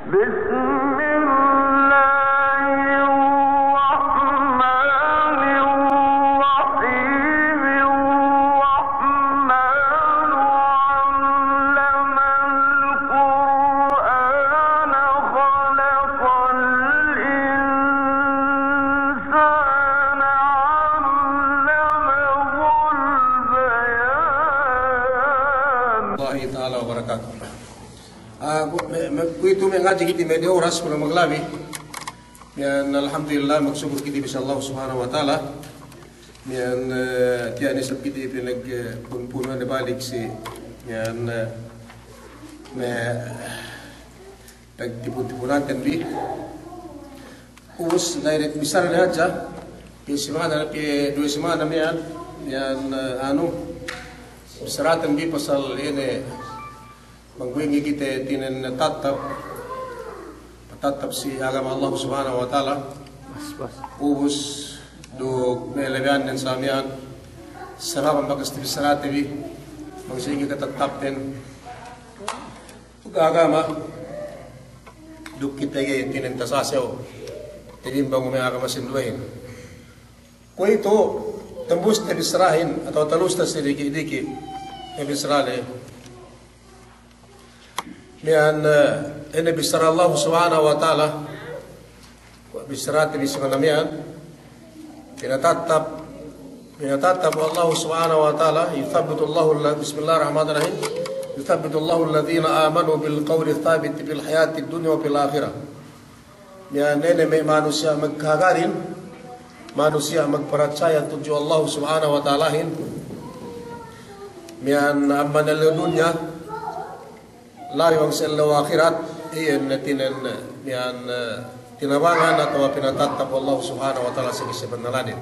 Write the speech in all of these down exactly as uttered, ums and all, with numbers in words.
بسم الله الرحمن الرحيم. الرحمن علم القرآن خلق الإنسان علمه البيان. الله تعالى وبركاته. Ah, ku-, me', me', kuwe'itu me' ngadji kite me' duwe oras kulang maglabi. Miya'an, alhamdulillah, magsukul kite bi si Allah Subhanahu wa Ta'ala. Miya'an, eh, tiya' ne isab kite pinag-, eh, pun-, punuhan ne balik si, miya'an, eh, me', pagtipun-tipunaten bi. Ubus, direct bissara ne hadja. Pī simana, pī duwe simana miya'an, miya'an, eh, anu, bissaraten bi pasal ine, bang kuwe' ingge kite tinen tattap, patattap si agama Allah Subhanahu wa Ta'ala. Ubus, duk me' lebihannen sa miya'an, sababan bakas tabissarate bi, bang sa'ingge katattapten. Duk agama, duk kite ga'i tinen tasasew, tabimbang me' agama sinduwehin. Kuwe'itu, tambus tabissarahin, atawa talus ta si diki'-diki', tabissarate. Miya'an, eh, ine bissara Allah Subhanahu wa Ta'ala, bissarate bi simana miya'an, pinatattap, pinatattap Allah Subhanahu wa Ta'ala, يثبت الله الذ-، بسم الله الرحمن الرحيم. يثبت الله الذين آمنوا بالقول الثابت في الحياة الدنيا وفي الآخرة. Miya'an ine me' manusiya' magkahagarin, manusiya' magparatsaya tudju Allah Subhanahu wa Ta'alahin. Miya'an amban ellew dunya, labi bang si ellew ahirat, iyan ne tinen, miya'an, eh, tinabangan atawa pinatattap Allah Subhanahu wa Ta'ala si bissā bennalanin.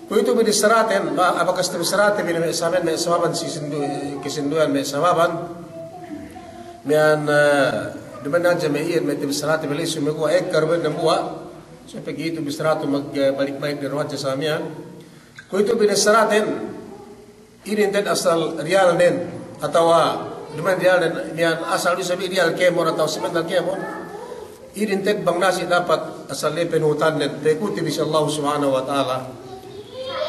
Kuwe'itu binissaraten, ba-, bakas tabissarate bi ne me' saben, me' sababan si sindu-, kasinduwehan me' sababan. Miya'an, eh, duma'in hadja me' iyan me' tabissarate bi la'i sumeguwa' ekka du me' dambuwa'. So pegge' itu bissaratu mag-, eh, balik-balik ne du hadja sa miya'an. Kuwe'itu binissaraten, inin te'ed asal riyalnen, atawa duma'in riyalnen, miya'an asal du isab riyal kēmon atawa simennal kēmon. Inin te'ed bang nasi' dapat asal ne panuhutannen, pekute bi si Allah Subhanahu wa Ta'ala.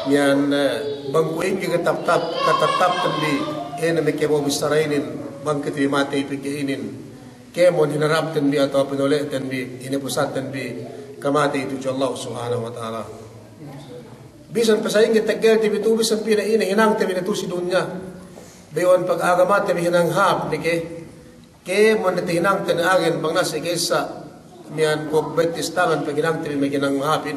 Miya'an, eh, bang kuwe' ingge katattap, katattapten bi, ine me' kēmon bissara inin, bang kite bi matey pegge' inin kēmon hinarapten bi atawa pinole'ten bi, hinapusatten bi, kamatey tudju Allah Subhanahu wa Ta'ala. Bisan pe sa'ingge teggelte bi tu'u, bisan pe ine hinangte bi ne tu'u si dunya. Bayu'an pagagamate bi hinang hāp ne ke. Kēmon ne tahinangte ne agen bang nasi' ka'issa, miya'an kuwe' bettis tangan paghinangte bi maghinang hāpin.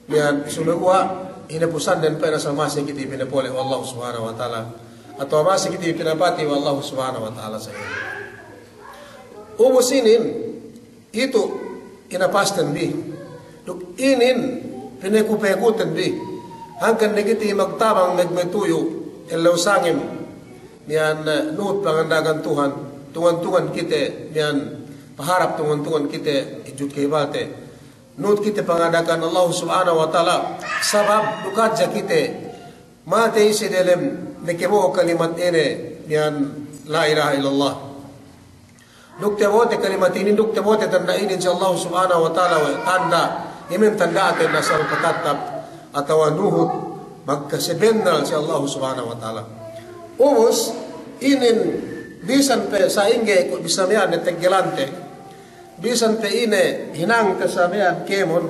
Miya'an sumeguwa' hinapusannen pe na sa masi kite pinapole' we' Allah Subhanahu wa Ta'ala. Atawa masi kite pinapatey we' Allah Subhanahu wa Ta'ala sa iyan. Ubus inin, itu inapasten bi. Duk inin pineku-pekuten bi. Hangkan ne kite magtabang magmatuyu' ellew sangem. Miya'an, eh, nuhut panganda'akan Tuhan. Tungan-tungan kite miya'an paharap, tungan-tungan kite ijut kahibalte. Nuhut kite panganda'akan Allah Subhanahu wa Ta'ala. Sabab duk hadja kite matey si delem ne kebo'o kalimat ine miya'an la ilaha illallah. Duk tabo'ote kalimat inin, duk tabo'ote tanda' inin si Allah Subhanahu wa Ta'ala we' tanda', imen tanda'ten asal patattap atawa nuhut magkasebennal si Allah Subhanahu wa Ta'ala. Ubus, inin bisan pe sa'ingge kuwe' bissā miya'an ne teggelante, bisan pe ine hinangte sa miya'an kēmon,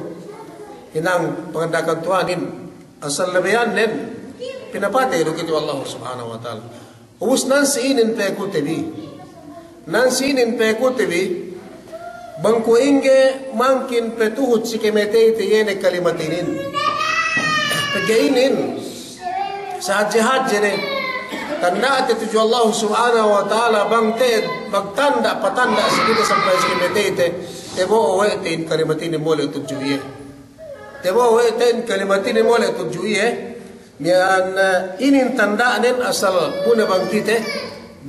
hinang panganda'akan Tuhanin, asal labeyannen pinapatey du kite we' Allah Subhanahu wa Ta'ala. Ubus nan si inin pekute bi. Nan si inin pekute bi, bang kuwe' ingge mangkin patuhut si kamateyte iye ne kalimat inin. Pegge' inin, sahadje-hadje ne tanda'te tudju Allah Subhanahu wa Ta'ala, bang te'ed magtanda', patanda' si kite sampay si kamateyte, tabo'o we' te'in kalimat inin mole' tudju iye. Tabo'o we' te'in kalimat inin mole' tudju iye. Miya'an, eh, inin tanda'nen asal bu ne bang kite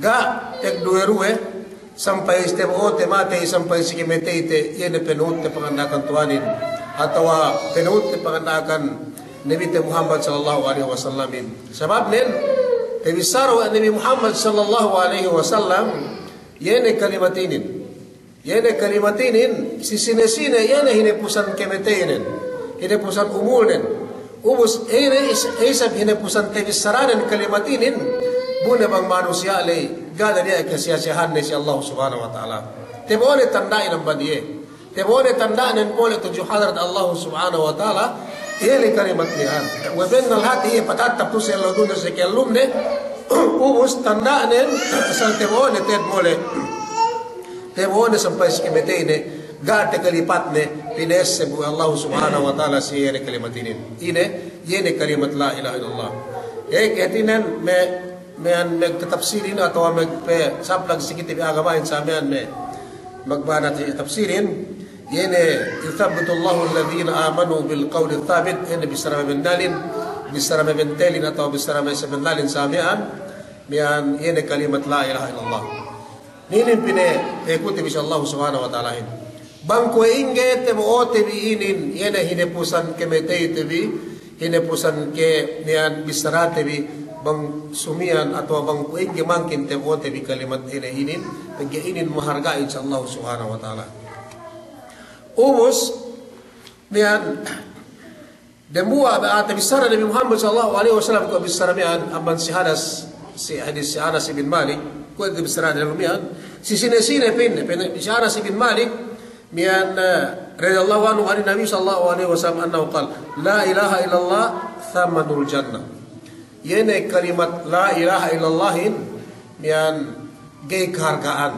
ga' tagduwe-duwe sampay si tabo'ote matey, sampay si kamateyte, iye ne panuhutte panganda'akan Tuhanin, atawa panuhutte panganda'akan Nabite Muhammad sallallahu alaihi wasallamin. Sababnen, tabissara we' Nabi Muhammad sallallahu alaihi wasallam, iye ne kalimat inin. Iye ne kalimat inin, si sine-sine, iye ne hinepusan kemeteynen, hinepusan umulnen. Ubus, iye ne is-, isab hinepusan tebissaranen kalimat inin, bu ne bang manusiya' ley, ga' ne niya' kasiya-siyahanne si Allah Subhanahu wa Ta'ala. Tabo'one tanda'in amban iye. Tabo'one tanda'nen pole' tudju hadarat Allah Subhanahu wa Ta'ala, iye ne kalimat miya'an. We' bennal hati iye patattap tu'u si ellew dunya si kellumne, ubus tanda'nen, asal tabo'one te'ed mole'. Tabo'one sampay si kemeteyne, ga' takalipatne, pinesseb we' Allah Subhanahu wa Ta'ala si iye ne kalimat inin. Ine, iye ne kalimat la ilaha illallah. Ek, hātinen me', miya'an magtatapsirin atawa magpasaplag si kite bi agamahin sa miya'an me'. Magbanat si tapsirin, iye ne, "Yuthabbitullahu alladhina amanu bil qawli thabit," iye ne bissara mabennalin, bissara mabentelin atawa bissara masabennalin sa miya'an, miya'an iye ne kalimat la ilaha illallah. Inin pine, pekute bi si Allah Subhanahu wa Ta'alahin. Bang kuwe' ingge tabo'ote bi inin, iye ne hinepusan kemeteyte bi, hinepusan ke miya'an bissarate bi, bang sumiyan atawa bang kuwe' ingge mangkin tabo'ote bi kalimat ine inin, pegge' inin maharga'in si Allah Subhanahu wa Ta'ala. Ubus, miya'an, dembuwa' be ate bissara Nabi Muhammad sallallahu alaihi wasallam kuwe' bissara miya'an amban si Anas, si hadis si Anas ibn Malik, kuwe' tabissara diyalem miya'an, si sine-sine pin, pin, si Anas ibn Malik, miya'an, eh, radiyallahu anhu anin Nabi sallallahu alaihi wasallam annahu qal, "La ilaha illallah thamanul jannah." Iye ne kalimat la ilaha illallahin, miya'an ga'i kaharga'an.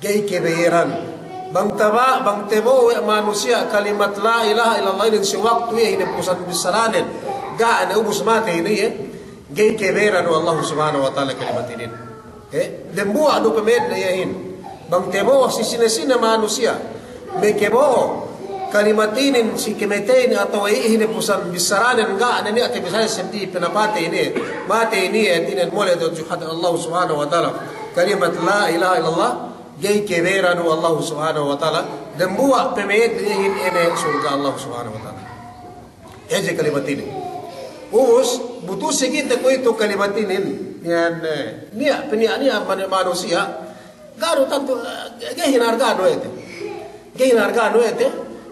Ga'i kebayaran. Bang taba-, bang tabo'o we' manusiya' kalimat la ilaha illallah inin si waktu iye hinepusan bissaranen, ga' ne ubus matey ne iye, ga'i kebayaran we' Allah Subhanahu wa Ta'ala kalimat inin. He? Dembuwa' du pamedne iyehin. Bang tabo'o si sine-sine manusiya' makabo'o kalimat inin si kemeteyne atawa iye hinepusan bissaranen, ga' ne niya' tabissara seddili pinapatey ne, matey ne iye, hātinen mole' tudju hadarat Allah Subhanahu wa Ta'ala kalimat la ilaha illallah, ga'i kebayaran we' Allah Subhanahu wa Ta'ala, dembuwa' pamedne iyehin ine surga' Allah Subhanahu wa Ta'ala. Iye je kalimat inin. Ubus, bu tu'u si kite kuwe'itu kalimat inin, iyan, eh, niya', peniya'-niya' mane manusiya', ga' du tantu, eh, ga'i hinarga'an we' te. Ga'i hinarga'an we' te.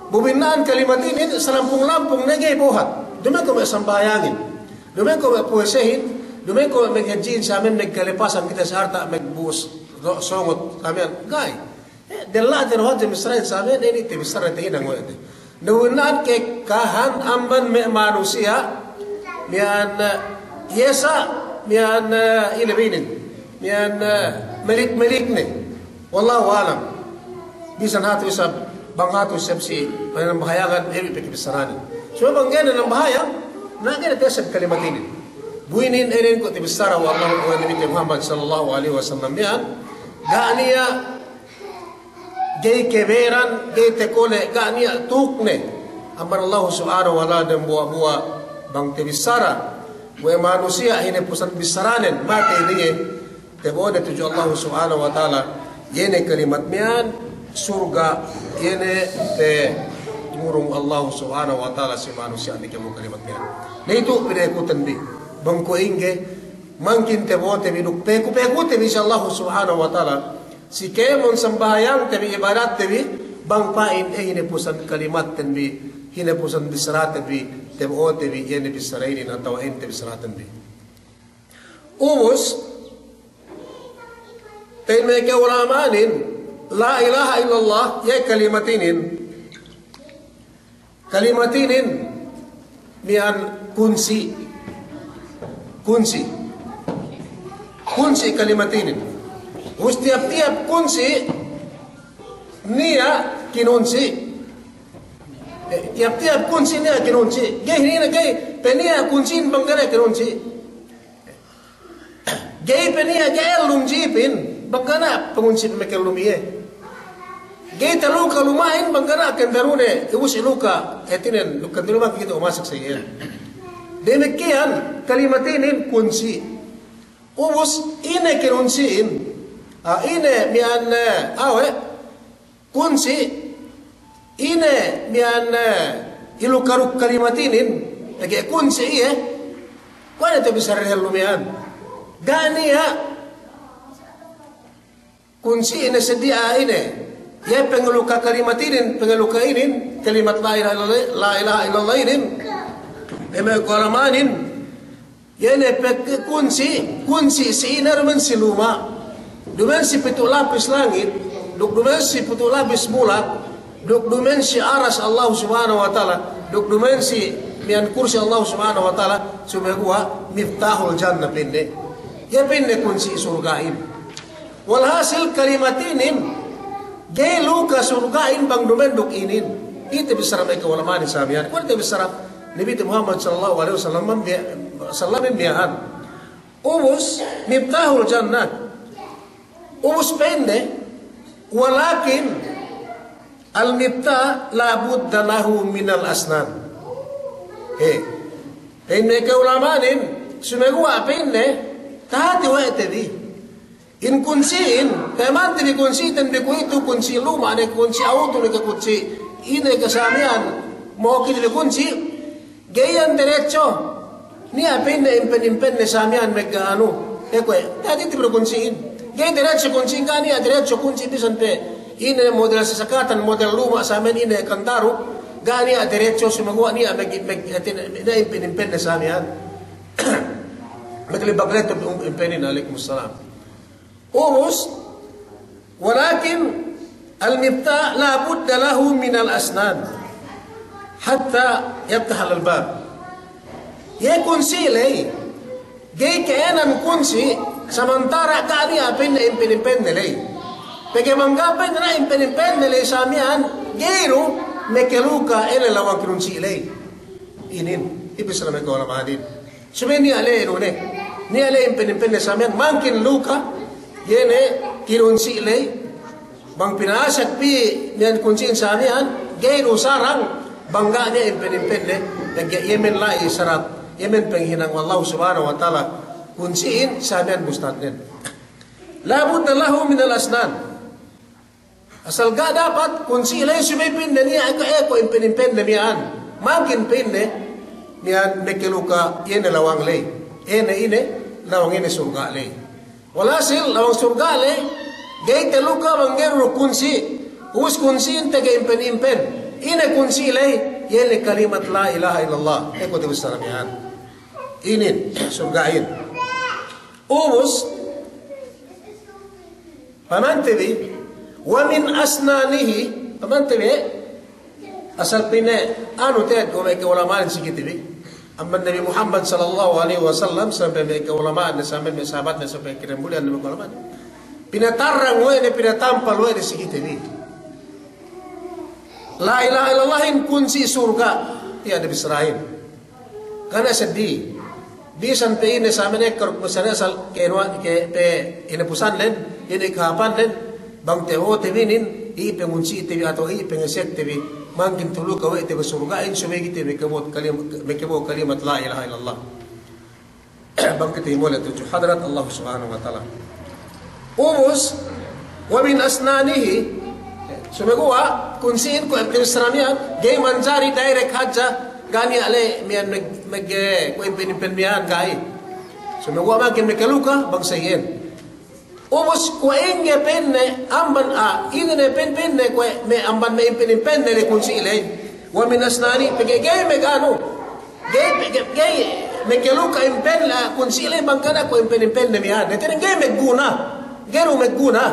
Bu binna'an kalimat inin, salampung-lampung ne ga'i bohat. Duma'in ko' me' sambahayangin. Duma'in ko' me' puwesehin. Duma'in ko' me' hadjihin, sa miya'an me' kalepasan kite si harta', me' bu'us, ro-, songot, sa miya'an. Ga'i. Eh, della'te du hadja bissarahin sa miya'an, inin tabissara tahinang we' te. Na bu binna'an ka'ekkahan amban me' manusiya', miya'an, eh, iye sa, miya'an, eh, ine bi inin, miya'an, eh, melik-melikne. Wallahu a'lam. Bisan hatu isab, bang hatu isab si, panambahayangan, iye bi pe tabissarahin. Subey bang ga'i ne nambahayang, na ga'i ne ta'esseb kalimat inin. Bu inin, inin kuwe' tabissara we' Allah, we' Nabi Muhammad sallallahu alaihi wasallam miya'an, ga' niya' ga'i kebayaran, ga'i takole', ga' niya' tukne amban Allah Subhanahu wa Ta'ala dembuwa'-buwa' bang tabissara we' manusiya' hinepusan bissaranen, matey ne iye, tabo'o ne tudju Allah Subhanahu wa Ta'ala, iye ne kalimat miya'an surga', iye ne pangurung Allah Subhanahu wa Ta'ala si manusiya' ne kēmon kalimat miya'an. Na itu pinekuten bi, bang kuwe' ingge, mangkin tabo'ote bi duk peku-pekute bi si Allah Subhanahu wa Ta'ala, si kēmon sambahayangte bi, ibadatte bi, bang pa'in, eh, hinepusan kalimatten bi, hinepusan bissaraten bi, tabo'ote bi, iye ne bissara inin atawa inin tabissaraten bi. Ubus, pa'in me' ka'ulama'anin, la ilaha illallah, iye kalimat inin, kalimat inin miya'an kunsi'. Kunsi'. Kunsi' kalimat inin. Ubus tiyap-tiyap kunsi' niya' kinunsi'. Eh, tiyap-tiyap kunsi' niya' kinunsi'. Ga'i niya', ga'i pe niya' kunsi'in bang ga' niya' kinunsi'. Ga'i pe niya' ga'i ellum jipin, bang ga' niya' pangunsi' pe makellum iye. Ga'i taluka luma'in, bang ga' niya' kendarune, ubus iluka, hātinen, luka kendaru maki kite umasek sa iye. Damikkiyan, kalimat inin kunsi'. Ubus, ine kinunsi'in, ah, ine miya'an, eh, awe', kunsi', ine miya'an, eh, iluka-luka kalimat inin, pegge' kunsi' iye, kuwe' ne tabissara dehellu miya'an. Ga' niya' kunsi' ine seddili, ah, ine, Iye pengeluka kalimat inin, pengeluka inin, kalimat la ilaha illallah, la ilaha illallah inin, eme' kaulamanin, iye ne pe-, kunsi', kunsi' si ine, dumen si luma', dumen si pitu' lapis langit, duk dumen si pitu' lapis bulak, duk dumen si aras Allah Subhanahu wa Ta'ala, duk dumen si miyan kursi Allah Subhanahu wa Ta'ala, sumeguwa' miftahul jannah pa'inne. Iye pa'inne kunsi' surga'in. Walhasil kalimat inin, ga'i luka surga'in bang dumen duk inin. Ite bissara me' kaulamanin samiyan. Kuwe' ite bissara Nabi Muhammad sallallahu alaihi wasallam miya'an. Ubus, miftahul jannah. Ubus pa'inne, walakin al-miftah la budda lahu minal asnan. He. Pa'inne kaulamanin, sumeguwa' pa'inne, tahati we' te bi. In kunsi'in, pemante bi kunsi'ten bi kuwe'itu, kunsi' luma' ne, kunsi' awtu ne, kunsi' ine ke samiyan, mo'o kite bi kunsi', ga'i iyan derecho. Niya' pa'inne impen-impenne samiyan megga anu, e kuwe', tahati te bi du kunsi'in. Ga'i derecho kunsi'in, ga' niya' derecho kunsi' bisan pe ine model sasakatan, model luma' samiyan ine kandaru, ga' niya' derecho, sumeguwa' niya' meg-, meg-, niya' impen-impenne samiyan. Maglibak leto impenin, alaikum salam. Ubus, walakin al-miftah la budda lahu minal asnan hatta yaftaha al-bab. Iye kunsi' ley, ga'i ka'ēnan kunsi' samantara' ga' niya' pa'inne impen-impenne ley. Pegge' bang ga' pa'inne impen-impenne ley samiyan, ga'i du makaluka ine lawang kinunsi' ley. Inin, ibis lame' kaulamanin. Subey niya' ley inu ne. Niya' ley impen-impenne samiyan, mangkin luka, iye ne kinunsi' ley. Bang pinasek pī miyan kunsi'in samiyan, ga'i du sarang, bang ga' niya' impen-impenne, pegge' iye men la'i sarat, iye men penghinang we' Allahu Subhanahu wa Ta'ala, kunsi'in samiyan bustadnen. La budda lahu minal asnan. Asal ga' dapat kunsi' ley subey pa'inne niya' eko, eko impen-impenne miya'an. Mangkin pa'inne miya'an makaluka iye ne lawang ley. Ine, ine, lawang ine surga' ley. Walhasil, lawang surga' ley, ga'i taluka bang ga'i du kunsi'. Ubus kunsi'in taga impen-impen. Ine kunsi' ley, iye ne kalimat la ilaha illallah. Eko te bissara miya'an. Inin, surga'in. Ubus, pamante bi, wa min asnanihi, pamante bi, asal pa'inne, anu te, kuwe' me' kaulamanin si kite bi. Amban Nabi Muhammad sallallahu alaihi wasallam, sampay me' kaulamanin, sampay me' sahabatne, sampay kinamulihan me' kaulamanin. Pinatarrang we' ne, pinatampal we' ne si kite bi. La ilaha illallahin kunsi' surga', tiya' ne bissarahin. Kana' seddili. Bisan pe ine sa' mene' karuk masane asal ke nuwa ke pe ine pusan len, ine kahapan len, bang te o te minin, i pengunsi' te bi atawa i pengesek te bi, mangkin tuluka we' te bi surga'in, subey kite bi kebot kalim-, kebot kalimat la ilaha illallah. Bang kite mole' tudju hadrat Allah Subhanahu wa Ta'ala. Ubus, wa min asnanihi, sumeguwa' kunsi'in kuwe' impen Islam iyan, ga'i manjari direct hadja, ga' niya' le miyan meg-, meg-, kuwe' impen-impen miyan ga'i. Sumeguwa' mangkin makaluka bang sa iyan. Ubus kuwe' ingge pa'inne amban a, ine ne pa'in-, pa'inne kuwe' me' amban me' impen-impenne le kunsi' ley. Wa min asnani, pegge' ga'i meganu. Ga'i, ga'i, ga'i makaluka impen la kunsi' ley bang kana' kuwe' impen-impenne miyan. Hātinen ga'i meguna. Ga'i du meguna.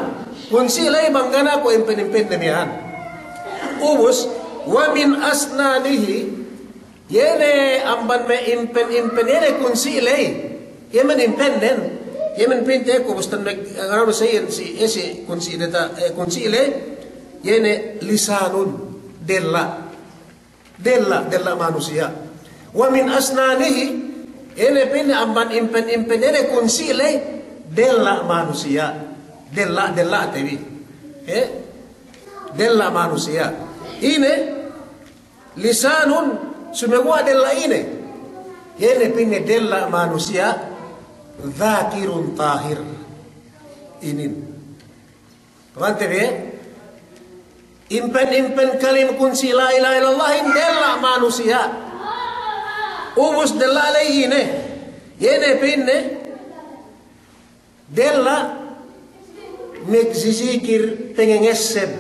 Kunsi' ley bang kana' kuwe' impen-impenne miyan. Ubus, wa min asnanihi, iye ne amban me' impen-impen iye ne kunsi' ley. Iye men impennen. Iye men pinte ku bustan me' ngaranu sa iyan si, iye si kunsi' deta, eh, kunsi' ley. Iye ne lisanun, della'. Della', della' manusiya'. Wa min asnanihi, ine pa'inne amban impen-impen ine kunsi' ley, della' manusiya'. Della', della' te bi. Eh? Della' manusiya'. Ine, lisanun, sumeguwa' della' ine. Ine pa'inne della' manusiya', dhakirun tahir. Inin. Pahante bi? Impen-impen kalim kunsi' la ilaha illallahin della' manusiya'. Ubus della' ley ine. Iye ne pa'inne della' magzizikir pangangesseb.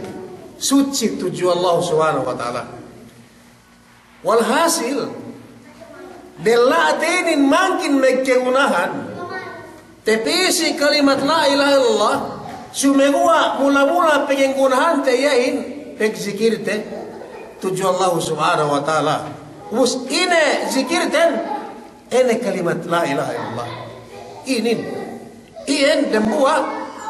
sutsi tudju Allah Subhanahu wa Ta'ala. Walhasil, della'te inin mangkin magkagunahan, tapī si kalimat la ilaha illallah, sumeguwa' mula-mula panggunahante iyehin, pagzikirte tudju Allah Subhanahu wa Ta'ala. Ubus ine zikirten, ine kalimat la ilaha illallah. Inin. Iyan dambuwa'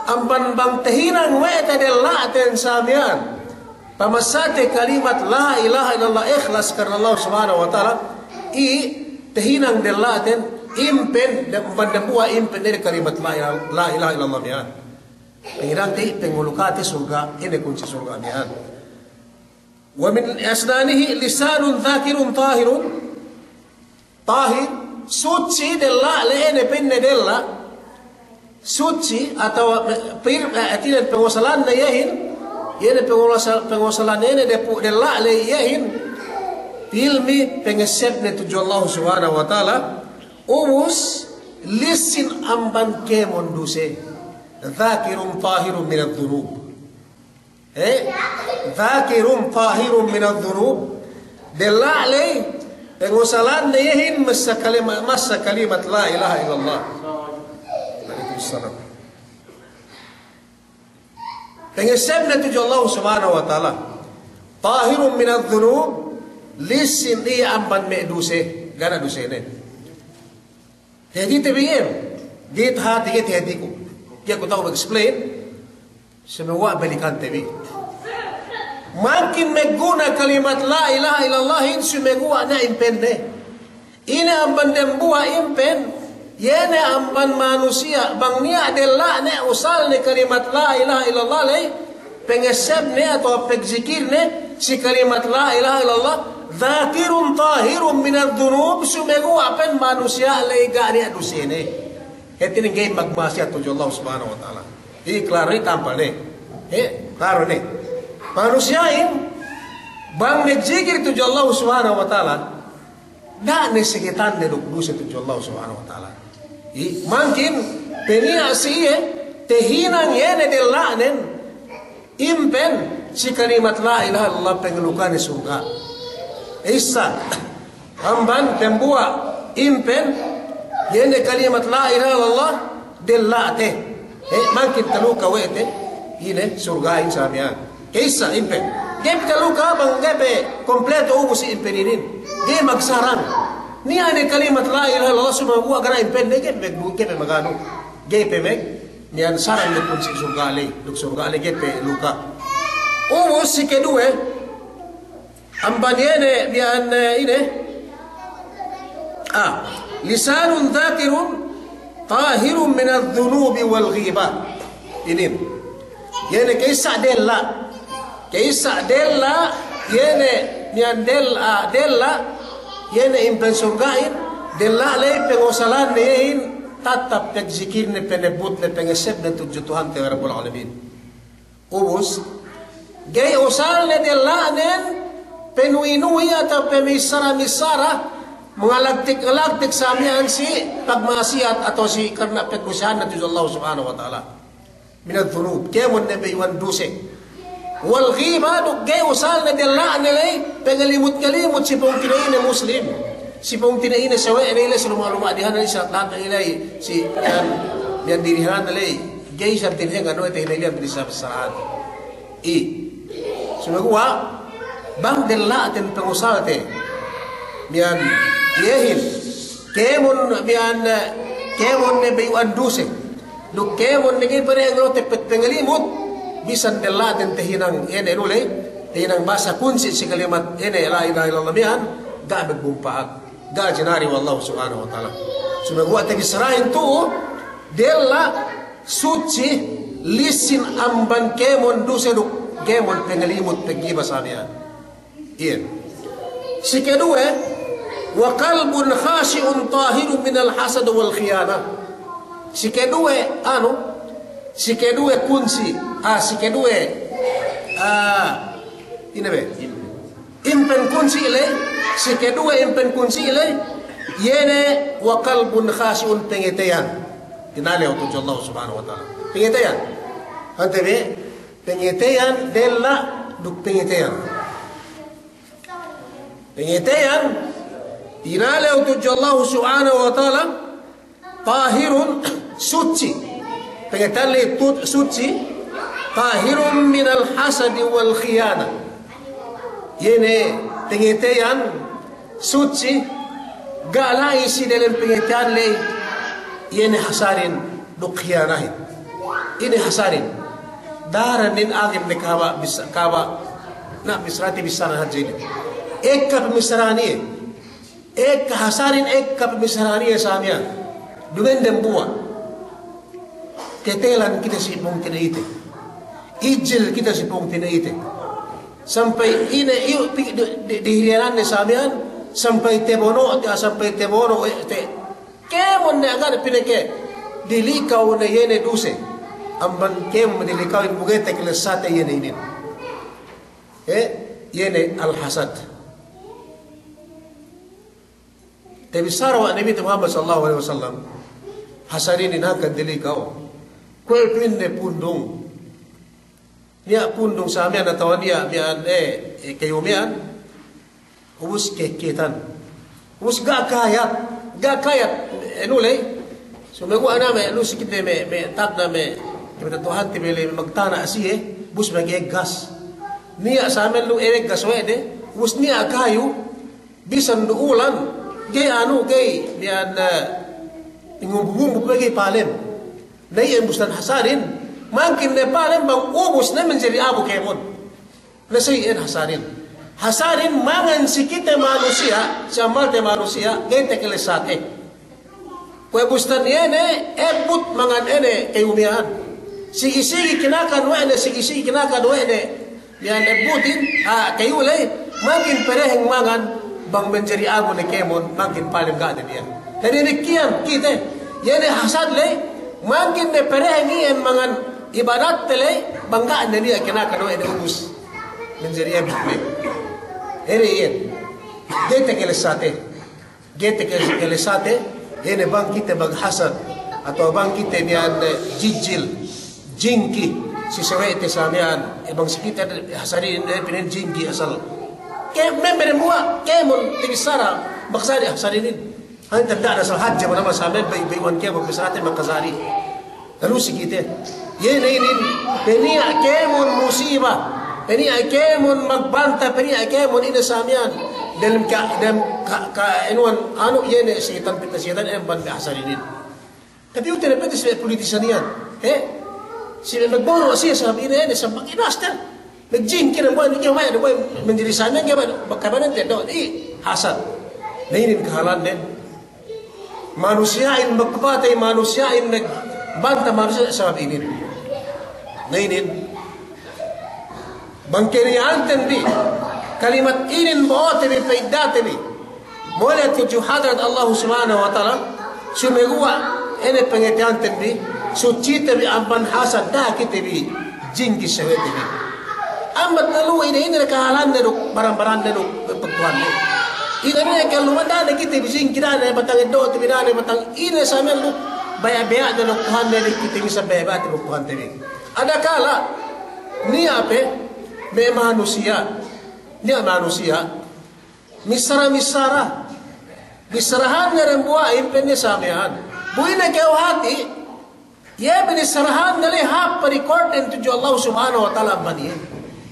amban bang tahinang we' te della'ten sa miya'an. Pamassa te kalimat la ilaha illallah ikhlas karna Allah Subhanahu wa Ta'ala, i tahinang della'ten, impen, dam-, amban dambuwa' impen ine kalimat la ilaha, la ilaha illallah miya'an. Panghinangte, pangulukate surga', ine kunsi' surga' miya'an. Wa min asnanihi lisanun dhakirun tahirun. Tahir, sutsi della' le, ine pa'inne della'. Sutsi atawa pir-, eh, hātinen pangusalanne iyehin, iye ne pangusal-, pangusalanne ine depu' della' le iyehin, pilmi pangessebne tudju Allah Subhanahu wa Ta'ala, ubus lissin amban kēmon duse. Dhakirun tahirun minadh dhunub. Eh, dhakirun tahirun minadh dhunub. Della' ley, pangusalanne iyehin masa kalima-, masa kalimat la ilaha illallah. Waalaikumsalam. Pangessebne tudju Allah Subhanahu wa Ta'ala. Tahirun minadh dhunub, lissin iye amban me' duse, ga' ne dusene. Hātite bi iyan, ga'i tahāti, ga'i tahātiku. Ga'i ku ta'u mag-explain, sumeguwa' balikante bi. Mangkin magguna kalimat la ilaha illallahin, sumeguwa' niya' impenne. Ine amban dambuwa' impen, iye ne amban manusiya', bang niya' della'ne usalne kalimat la ilaha illallah ley, pangessebne atawa pagzikirne si kalimat la ilaha illallah, dhakirun tahirun minadh dhunub, sumeguwa' pa'in manusiya' ley ga' niya' dusene. Hātinen ga'i magma'asiyat tudju Allah Subhanahu wa Ta'ala. Iye klaru ne tampal ne. Eh, klaru ne. Manusiya'in, bang magzikir tudju Allah Subhanahu wa Ta'ala, ga' ne sagetanne duk duse tudju Allah Subhanahu wa Ta'ala. I, mangkin, peniya' si iye, tahinang iye ne della'nen, impen, si kalimat la ilaha illallah pangalukane surga'. Issa, amban dambuwa' impen, iye ne kalimat la ilaha illallah, della'te. Eh, mangkin taluka we' te, ine, surga'in sa miya'an. Ka'issa impen. Ga'i pe taluka bang ga'i pe kompleto ubus si impen inin. Ga'i magsarang. Niya' ne kalimat la ilaha illallah sumeguwa' ga' niya' impenne ga'i pe, ga'i pe maganu. Ga'i pe mag-, miya'an sarang duk kunsi' surga' ley. Duk surga' ley ga'i pe luka. Ubus si keduwe, amban iye ne, miya'an, eh, ine. Ah, lisanun dhakirun tahirun minadh dhunubi wal ghibah. Inin. Iye ne ka'issa della'. Ka'issa della', iye ne miya'an del-, ah, della', iye ne impen surga'in, della' ley pangusalanne iyehin, tattap pagzikirne, panebbutne, pangessebne tudju Tuhante Rabbul Alamin. Ubus, ga'i usalne della'nen, panuwi-nuwi atawa pamissara-missara, mangalagtik-ngalagtik sa miya'an si pagma'asiyat atawa si karna' pagdusehanne tudju Allah Subhanahu wa Ta'ala. Minadh dhunub, kēmon ne bayu'an duse. Wal ghibah, duk ga'i usalne della'ne ley, pangalimut-ngalimut si pungtina'ine Muslim. Si pungtina'ine sawe'ne ley, si luma'-luma' dihanne ley, si lata' ley, si miya'an, miya'an dirihanne ley. Ga'i isab tinhengan we' te hinalli'an binissā-bissārahan. I. Sumeguwa', bang della'ten pangusalte. Miya'an, iyehin. Kēmon, miya'an, kēmon ne bayu'an duse. Duk kēmon ne ga'i pe ne ngalo teppet pangalimut. Bisan della'ten tahinang ine du ley. Tahinang bahasa kunsi' si kalimat ine la ilaha illallah miya'an. Ga' magmumpa'at. Ga' jinari we' Allah Subhanahu wa Ta'ala. Sumeguwa' tabissarahin tu'u, della' sutsi, lissin amban kēmon duse duk kēmon pangalimut, pagghibah sa miya'an. Iyan. Si keduwe, wa qalbun khashi'un tahirun minal hasad wal khiyanah. Si keduwe, anu, si keduwe kunsi', ah, si keduwe, ah, ine be? Impen kunsi' ley, si keduwe impen kunsi' ley, iye ne wa qalbun khashi'un, pangateyan. Tinalew tudju Allah Subhanahu wa Ta'ala. Pangateyan. Hāti be, pangateyan della' duk pangateyan. Pangateyan, tinalew tudju Allahu Subhanahu wa Ta'ala, tahirun, sutsi. Pangateyan ley tu-, sutsi, tahirun minal hasadi wal khiyana. Iye ne pangateyan sutsi, ga' la'i si delem pangateyan ley, iye ne hasadin duk khiyanahin. Ine hasadin? Daran nin agin ne kaba' bisa, kaba', na, bissarate bissara hadja inin. Ekka pamissarane iye. Ekka hasadin, ekka pamissarane iye sa miya'an. Duma'in dembuwa'. Ketelan kite si pungtina'ite. Ijil kite si pungtina'ite. Sampay ine iyu' pi-, di, di, dihiliyananne sa miya'an, sampay tabono', sampay tabono' we' te. Kēmon ne agad pineke, dilikaw ne iye ne duse. Amban kēmon dilikawin bu ga'i takalessate iye ne inin. Eh, iye ne al-hasad. Tabissara we' Nabite Muhammad sallallahu alaihi wasallam, hasadin inin hangkan dilikaw. Kuwe' pa'inne pundung. Niya' pundung sa miya'an atawa niya' miya'an, eh, eh, kayu miya'an. Ubus keketan. Ubus ga' kayat, ga' kayat, eh, anu ley. Sumeguwa' na me', lu si kite me', me' tagna' me', kite Tuhante me' ley magtana' siye, ubus mageggas. Niya' sa miya'an lu eggas we' de, ubus niya' kayu, bisan du ulan, ga'i anu, ga'i, miya'an, eh, ngumbu-ngumbu pe ga'i palem. Na iyan bustan hasadin, mangkin ne palem bang ubus ne manjari abu kēmon. Na sa iyan hasadin. Hasadin mangan si kite manusiya', si amalte manusiya', ga'i takalessate. Kuwe' bustan iye ne, ebbut mangan ine kayu miya'an. Sigi-sigi kinakan we' ne, sigi-sigi kinakan we' ne. Miya'an ebbutin, ah, kayu ley, mangkin pereheng mangan, bang manjari abu ne kēmon, mangkin palem ga' ne miya'an. Damikkiyan kite, iye ne hasad ley, mangkin ne pereheng iyan mangan ibadatte ley, bang ga' ne miya'an kinakan we' ne ubus. Manjari ebbut ley. Ine iyan. Ga'i takalessate. Ga'i takalessate, iye ne bang kite maghasad, atawa bang kite miya'an, eh, jijil, jingki, si sawe'te sa miya'an, eh, bang si kite hasadin, eh, pa'inne jingki asal. Ke-, me' dembuwa', kēmon tabissara, maghasad, hasadin inin. Hangkan da'a asal hadja, manamal sa miya'an, bay-, bayu'an kēmon, bissarate maghasad. Lalu si kite, iye ne inin, peniya' kēmon musiba, peniya' kēmon magbanta, peniya' kēmon ine sa miya'an, dalem ka, dalem ka, ka, anuhan, anu, iye ne setan, pitna setan, amban me' hasadin inin. Tapi utte ne pete si me' politisan iyan, he? Si me' magbono' siye sabab ine, ine, sabab inas ten. Magjingki ne buwan, ga'i baya' ne buwan manjari sa miya'an, ga'i baya' ne, baka banen te do, i, hasad. Na inin kahālannen. Manusiya'in magpapatey, manusiya'in magbanta manusiya' sabab inin. Na inin, bang keniya'anten bi, kalimat inin bo'ote bi, pa'iddate bi. Mole' tudju hadarat Allah Subhanahu wa Ta'ala, sumeguwa' ine pangateyanten bi, sutsite bi amban hasad, da'a kite bi jingki sawe'te bi. Ambat lalu ine, ine kahālanne duk, baran-baranne duk, pagtuhanne. Ine, ine kalluman, da'a ne kite bi jingki, da'a ne batang eddo'te bi, da'a ne batang ine sa miya'an duk, baya'-baya'ne duk Tuhante bi, kite bi sa baya'-baya'te duk Tuhante bi. Adakala, niya' pe, me' manusiya', niya' manusiya', missara-missara. Bissarahanne dembuwa'in pa'inne sa miya'an. Bu ine kew hati', iye binissarahanne ley hāp pe recordden tudju Allah Subhanahu wa Ta'ala amban iye.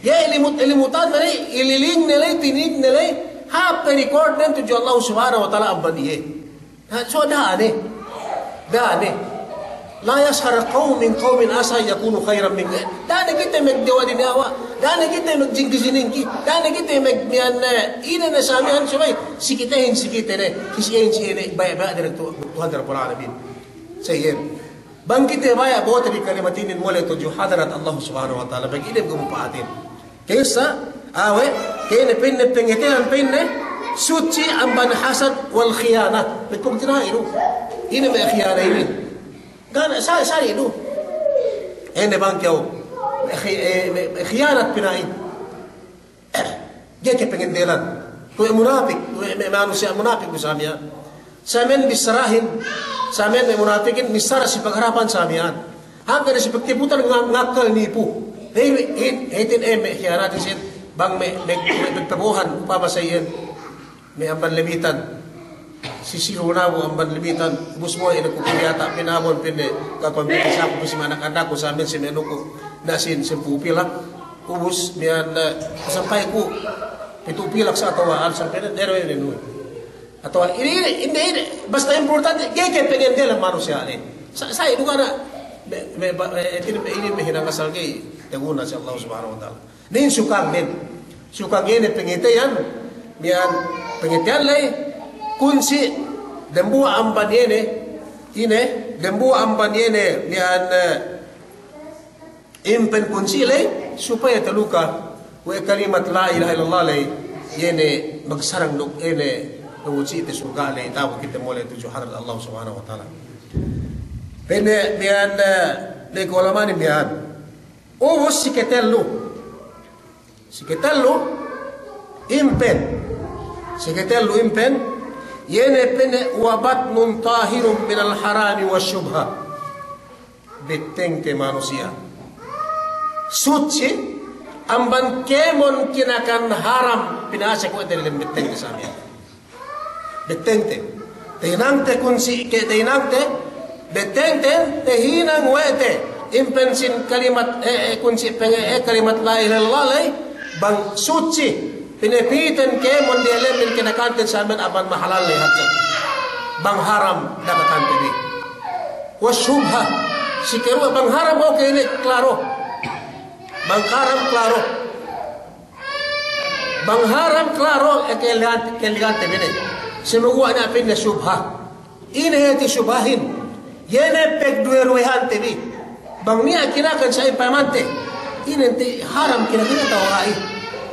Iye ilimut-, ilimutanne ley, ililingne ley, tinigne ley, hāp pe recordden tudju Allah Subhanahu wa Ta'ala amban iye. Na, so da'a ne. Da'a ne. لا يسخر قوم من قوم عسى أن يكونوا خيرا منهم. Da'a ne kite magdiyawa'-diniyawa'. Da'a ne kite magjingki-jiningki. Da'a ne kite mag-, miya'an, eh, ine ne sa miya'an subey si kitehin si kite ne. Si iyehin si iye ne. Baya'-baya' duk Tu-, Tuhan Rabbul Alamin. Sa iyan. Bang kite baya' bo'ote bi kalimat inin mole' tudju hadarat Allah Subhanahu wa Ta'ala. Bang ine bi magpa'atin. Kaysa, awe', kene pa'inne pangateyan pa'inne, sutsi amban hasad wal khiyana. Pagpungtina'i du. Ine me' khiyana inin? Ga' ne, sa-, sali' du. Ine bang kew, me' khi-, eh, me', me' khiyanat pina'in. Ga'i ke pangandelan. Kuwe' munapik, kuwe' me' manusiya' munapik du sa miya'an. Sa miya'an bissarahin, sa miya'an me' munapikin, bissara si pagharapan sa miya'an. Hangkan si pagtiputan nga-, ngakkal nipu. Hāti, hāti, hāti, eh, me' hiyanatin sin, bang me', me', me', me' pabo'ohan, upama sa iyan, me' amban Lemitan. Si Siru Nabu amban Lemitan, ubus mo'o ine ku piyata' pinabon pinde, kakuwan pinde sa ku pisi me' anak-anakku, samin si me' anuku, na sin, sin pu pilak, ubus miya'an, eh, sampay ku, pitu' pilak sa atawa alsan pinde, dero ine nuwi. Atawa ine, ine, ine, ine, basta importante, ga'i ke pengen diyalem manusiya' inin. Sa, sa, inu kana, me', me', ba, me', inin, me', inin, me' hinang asal ga'i, taguna si Allah Subhanahu wa Ta'ala. Inin sukang inin. Sukang inin pangiteyan, miya'an pangiteyan ley, kunsi', dembuwa' amban inin, inin, dembuwa' amban inin, miya'an, eh, impen kunsi' ley, supaya taluka, we' kalimat la ilaha illallah ley, iye ne magsarang duk ine, nunggu si te surga' ley, tabu kite mole' tudju hadrat Allah Subhanahu wa Ta'ala. Pa'inne miya'an, eh, ne kulamani miya'an. Ubus si ketellu. Si ketellu impen. Si ketellu impen. Iye ne pa'inne wa batnun tahirun minal harami wa syubha. Bettengte manusiya' sutsi amban kēmon kinakan haram, pinasek we' te diyalem bettengte samiyan. Bettengte. Tahinangte kunsi' ke tahinangte, bettengte tahinang we' te. Impen sin kalimat, eh, eh, kunsi' penge, eh, kalimat la ilaha illallah ley, bang sutsi. Pinepiten kēmon diyalemin kinakanten samiyan amban mahalal ley hadja. Bang haram, da'a kakante bi. Wa syubha. Si keruwe bang haram, oke, ine klaro. Bang haram klaro. Bang haram klaro, eh, keligante, keligante bi ne. Sumeguwa' ne pa'inne syubha. Ine hāti syubhahin? Iye ne pagduwe-ruwehante bi. Bang niya' kinakan sa' in payamante. Ine ti haram kinakan atawa ga'i?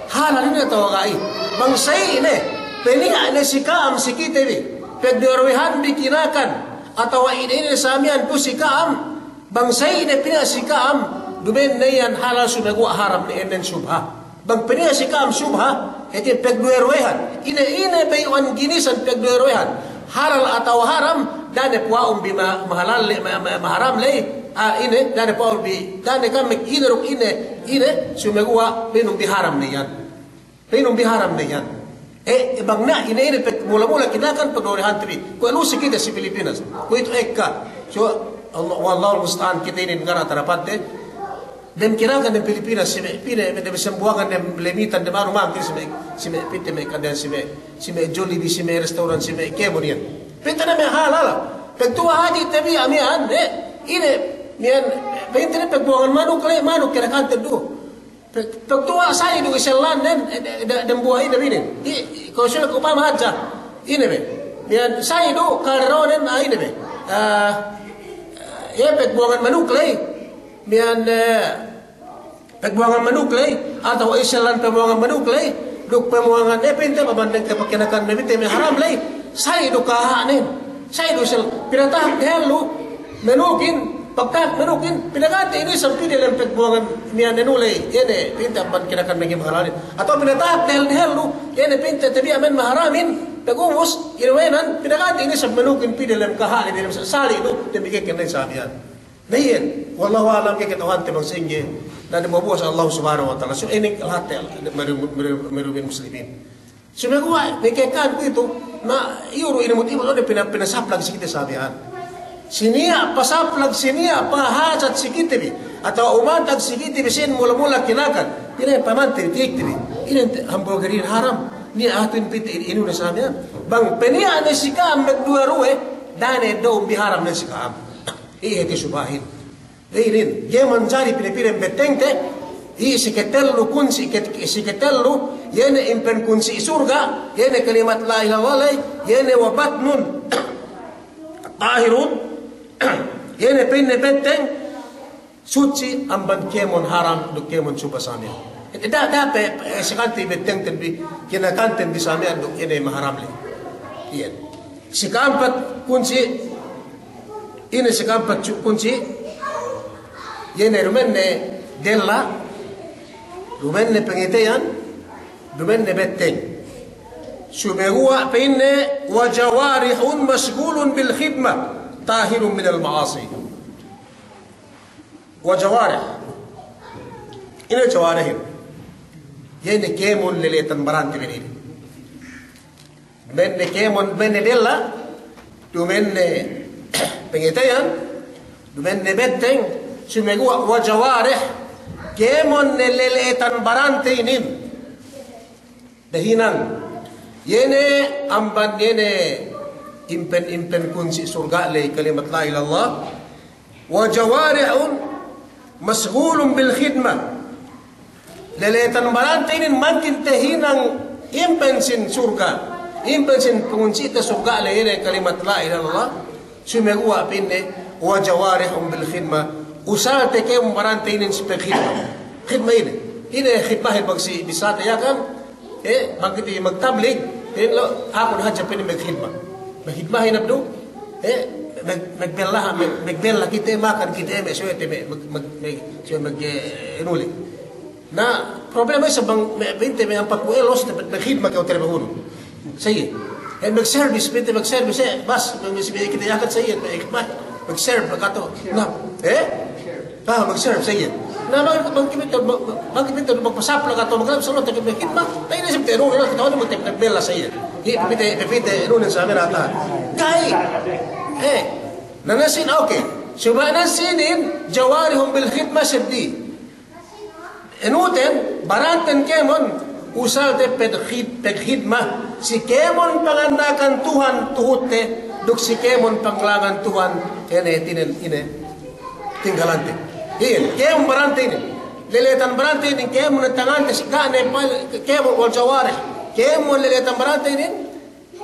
Halal ine atawa ga'i? Bang sa' ine, peniya' ne si ka'am si kite bi. Pagduwe-ruwehan bi kinakan. Atawa ine-ine samiyan pu si ka'am. Bang sa' ine peniya' si ka'am. Duma'in ne iyan halal sumeguwa' haram ne, ēnnen syubha. Bang peniya' si ka'am syubha, hāti pagduwe-ruwehan. Ine, ine bayu'an ginisan pagduwe-ruwehan. Halal atawa haram, da'a ne puwa'un bi ma-, mahalal ley, ma-, ma-, maharam ley. Ah, ine, da'a ne puwa'un bi, da'a ne ka'am ine duk ine, ine, sumeguwa' pa'inun bi haram ne iyan. Pa'inun bi haram ne iyan. Eh, bang na, ine, ine, pag-, mula-mula kinakan pagduwe-ruwehante bi. Kuwe' lu si kite si Pilipinas. Kuwe'itu ekka. So, Allah, wallahul musta'an, kite inin ngara' tarapante. Dem kinakan dem Pilipinas, si me', pī ne, me' dem Sambuwangan, dem Lemitan, dem anu mangkin si me', si me' pī te me' kandehan si me', si me' Jollibee, si me' restoran, si me' kēmon iyan. Pī te ne me' halal. Pagtuwa' hadja te bi miya'an, eh, ine, miya'an, pī te ne pagbuwangan manuk ley, manuk kinakanten du. Pag-, pagtuwa' sa'i du isellannen, eh, de-, de-, dembuwa' ine bi inin. I, i, ko sila ko pama hadja. Ine be. Miya'an sa'i du kalderonen, ah, ine be. Ah, iye pagbuwangan manuk ley. Miya'an, eh, pagbuwangan manuk ley, atawa isellan pagbuwangan manuk ley, duk pagbuwangan, eh, pinte pabanding ke pakinakan me' pinte me' haram ley, sa'i du kaha'nen, sa'i du isel, pinatahak dehellu manukin, pagtahak manukin, pinagante ine isab pī diyalem pagbuwangan miya'an anu ley, ine, pinte amban kinakan me' halalin. Atawa pinatahak dehel-dehellu, ine pinte tabiya' me' maharamin, pagubus, inuwenan, pinagante ine isab manukin pī diyalem kaha'nen, diyalem sa-, sali' du, damikkiyan ne samiyan. Na iyan, wallahu a'lam, ga'i kata'uhante bang sa'ingge, na dembuwa' si Allah Subhanahu wa Ta'ala. So, inin lahatte, meru-, meru-, meru-, muslimin. Sumeguwa', mekekkan kuwe'itu, na iyu du inin mut ibu, ode pina-, pinasaplag si kite sabihan. Si niya' pasaplag, si niya' pahajat si kite bi. Atawa umatag si kite bi, sin mula-mula kinakan. Ine pamante bi, tiya' kite bi. Ine te-, hamburger inin haram. Niya' hatu inin pite inin, inu ne sabihan. Bang peniya' ne si ka'am magduwe-ruwe, da'a ne da'un bi haram ne si ka'am. Iye te subahin. Inin, iye manjari pine-pine bettengte, iye si ketellu kunsi', ket-, si ketellu, iye ne impen kunsi' surga', iye ne kalimat la ilaha illallah, iye ne wa batnun tahirun, iye ne pa'inne betteng, sutsi amban kēmon haram duk kēmon subha samiyan. Da-, da'a pe, eh, si kante bettengten bi, kinakanten bi samiyan duk ine maharam le. Iyan. Si ka'ampat kunsi', ine si ka'ampat cu-, kunsi', iye ne duma'in ne della, duma'in ne pangateyan, duma'in ne betteng. Sumeguwa' pa'inne, wa jawarihun mashghulun bil khidmah, tahirun minal ma'asi. Wa jawarih. Ine jawarihin? Iye ne kēmon leletan barante bi inin. Duma'in ne kēmon, duma'in ne della', duma'in ne pangateyan, duma'in ne betteng, sumeguwa' wa jawarih, kēmon ne leletan barante inin. Dahinang. Iye ne amban iye ne impen-impen kunsi' surga' ley kalimat la ilaha illallah. Wa jawarihun masghulun bil khidmah. Leletan barante inin mangkin tahinang impen sin surga', impen sin pangunsi'te surga' ley iye ne kalimat la ilaha illallah. Sumeguwa' pa'inne, wa jawarihun bil khidmah, usalte kēmon barante inin si pagkhidma. Khidma ine? Ine khidmahin bang si bissāte Yakan, eh, bang kite magtablig, pa'in lu, aku ne hadja pa'in magkhidma. Magkhidmahin abdu, eh, mag-, magbella, mag-, magbella kite, makan kite, me' suwe te, me', mag-, mag-, me', suwe mag-, eh, inuli. Na problema isab bang me', pa'inte me' ampat pū' ellos te magkhidma kew telebehunun. Sa iye. Eh, magservis, pa'inte magservis, eh, bas, me', me', si me' kite Yakan sa iye, me', mag-, magserve, katu'. Na, eh? Ah, magserve sa iye. Na, bang, bang kite, bang, bang kite magpasapla katu', magserve sa iye, te magkhidma, na ine isab te, no, kite magbella sa iye. Hi, pa'inte, pa'inte, no, sa iye rata. Ga'i. Eh, na, na sīn, okay. Subey na sīnin, jawarihun bil khidmah seddi. Enuten, baranten kēmon, usalte pagkhid-, pagkhidma, si kēmon panganda'akan Tuhan tuhutte, duk si kēmon panglangan Tuhan, ine, tinen, ine, tinggalante. Iyan, kēmon barante inin. Leletan barante inin, kēmon ne tangante, si ga' ne pal-, kēmon wal jawarih. Kēmon leletan barante inin,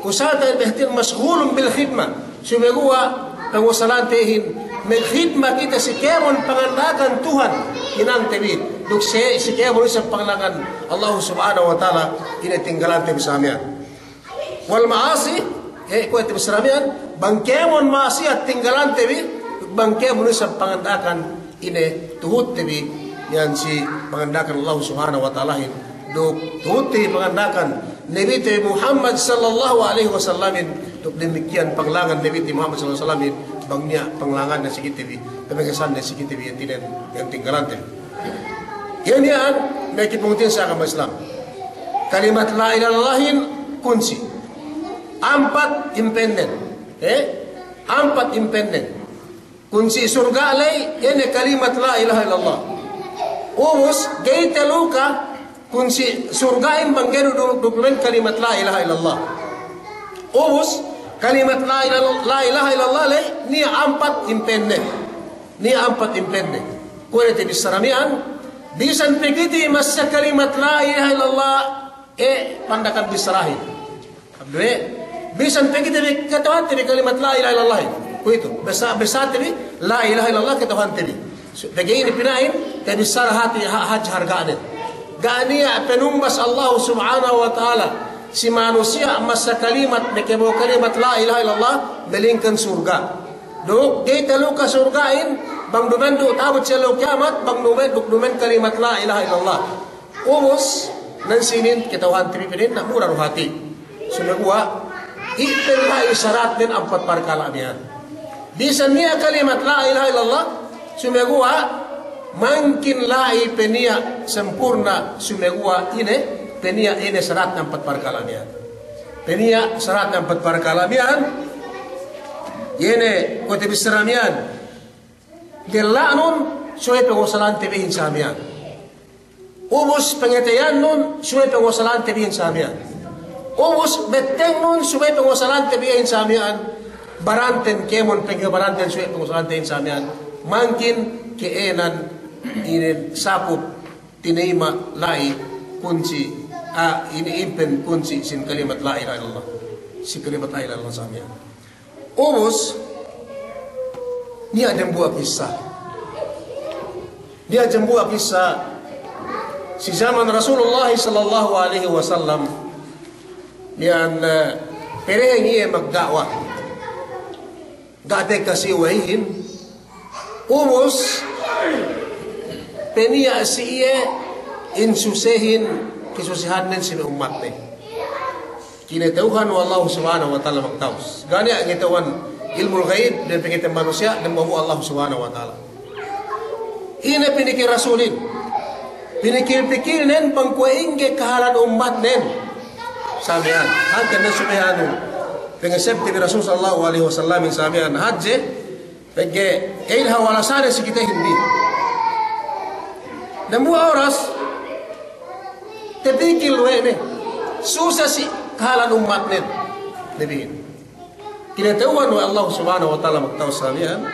usalte behtin masghulun bil khidmah. Sumeguwa' pangusalante ihin, magkhidma kite si kēmon panganda'akan Tuhan hinangte bi. Duk si, si kēmon isab panglangan Allah Subhanahu wa Ta'ala ine tinggalante bi sa miya'an. Wal ma'asi, eh, kuwe' te bi sa miya'an, bang kēmon ma'asiyat tinggalante bi, bang kēmon isab panganda'akan ine tuhutte bi, iyan si panganda'akan Allah Subhanahu wa Ta'alahin, duk tuhutte bi panganda'akan Nabite Muhammad sallallahu alaihi wasallamin, duk damikkiyan panglangan Nabite Muhammad sallallahu alaihi wasallamin, bang niya' panglanganne si kite bi, pamagesanne si kite bi, iyan tinen, iyan tinggalante. Iyan, iyan, me' kapungtina'i si agama Islam. Kalimat la ilaha illallahin kunsi'. Ampat impennen. Eh? Ampat impennen. Kunsi' surga' ley, iye ne kalimat la ilaha illallah. Ubus, ga'i taluka kunsi' surga'in bang ga'i du-, du-, duma'in kalimat la ilaha illallah. Ubus, kalimat la ilaha, la ilaha illallah ley, niya' ampat impenne. Niya' ampat impenne. Kuwe' ne te bissara miya'an, bisan pe kite masa kalimat la ilaha illallah, eh, pandakan bissarahin. Abdu we', bisan pe kite bi kata'uhante bi kalimat la ilaha illallah. Kuwe'itu, basa-, basate bi la ilaha illallah kata'uhante bi. Su-, pegge' inin pina'in, tabissara hati ha-, hadja harga'nen. Ga' niya' panumbas Allah Subhanahu wa Ta'ala si manusiya' masa kalimat, makabo'o kalimat la ilaha illallah, malingkan surga'. Duk, ga'i taluka surga'in, bang duma'in du ta'abut si ellew kiyamat, bang duma'in, duk duma'in kalimat la ilaha illallah. Ubus, nan sinin kata'uhante bi pa'inne, na mura du hati. Sumeguwa', iye pe la'i saratnen ampat parkala' miya'an. Bisan niya' kalimat la ilaha illallah, sumeguwa', mangkin la'i pe niya' sempurna', sumeguwa' ine, pe niya' ine saratnen ampat parkala' miya'an. Pe niya' saratnen ampat parkala' miya'an, iye ne kuwe' tabissara miya'an. Della'nun, subey pangusalante bihin sa miya'an. Ubus pangateyannun, subey pangusalante bihin sa miya'an. Ubus bettengnun, subey pangusalante bihin sa miya'an. Baranten kēmon, pegge' baranten, subey pangusalante bihin sa miya'an. Mangkin ke'enan inin sakup tinayima' la'i kunsi', a, inin impen kunsi' sin kalimat la ilaha illallah. Sin kalimat la ilaha illallah sa miya'an. Ubus, niya' dembuwa' kissa. Niya' dembuwa' kissa si jaman Rasulullah sallallahu alaihi wasallam, miya'an, eh, pereheng iye magda'wa. Ga' tekka si uwehin, ubus, peniya' si iye in susehin, kasusehannen si me' ummatne. Kinata'uhan we' Allahu Subhanahu wa Ta'ala magtawus. Ga' niya' ngata'uhan ilmul ghaib, dem pangatayan manusiya', dem we' Allahu Subhanahu wa Ta'ala. Ine piniki Rasulin? Pinikil-pikilnen bang kuwe' ingge kahalan ummatnen. Samiyan. Hangkan ne subey anu. Pengesebte bi Rasul sallallahu alaihi wasallamin samiyan. Hadje. Pegge' ke'in hawal asane si kitehin bi. Dambuwa' oras. Tepikil we' ne. Suse si kahalan ummatnen. Nabihin. Kinata'uhan we' Allah Subhanahu wa Ta'ala magtawus samiyan.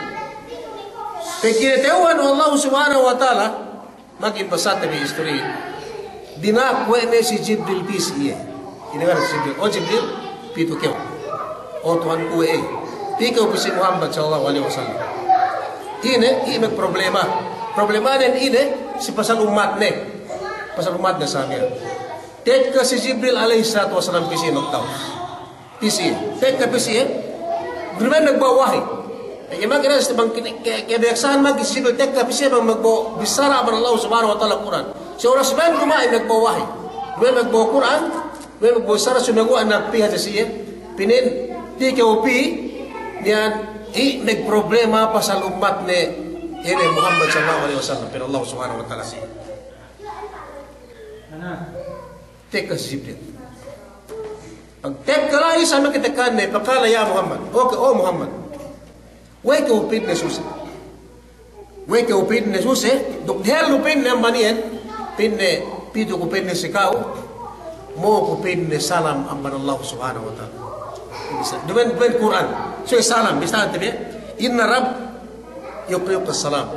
Pegge' kinata'uhan we' Allah Subhanahu wa Ta'ala, magin basate bi istori. Dina'ak we' ne si Jibril pī si iye. Ine ngaran si Jibril? O Jibril, pitu kew. O Tuhanku we' e. Pī kew pī si Muhammad sallallahu alaihi wasallam. Ine, i' magproblema. Problemanen ine, si pasal ummatne. Pasal ummatne samiyan. Tekka si Jibril alaihis salatu wassalam pī si iye magtawus. Pī si iye. Tekka pī si iye. Duma'in magbo'o wahi. Iye magkira bang ke-, ke-, kebiyaksa'an magin si Jibril tekka pī si iye bang magbo'o bissara amban Allah Subhanahu wa Ta'ala Kur'an. Si oras miya'an duma'in magbo'o wahi. Duma'in magbo'o Kur'an. Duma'in magbo'o bissara, sumeguwa' na pī hadja si iye. Pa'inne, pī kew pī, miya'an i' magproblema pasal ummatne, ine Muhammad sallallahu alaihi wasallam, pa'in Allah Subhanahu wa Ta'ala si iye. Tekka si Jibril. Pagtekka la'i samiyan ketekkahanne, faqala ya Muhammad. Oke, o Muhammad. We'ey kew pa'inne suse. We'ey kew pa'inne suse, duk dehellu pa'inne amban iyan, pa'inne pitu ku pa'inne si ka'u, mo'o ku pa'inne salam amban Allah Subhanahu wa Ta'ala. Duma'in, duma'in Kur'an. Suse salam, bissarate bi, inna Rabb yuqri'ukas salam.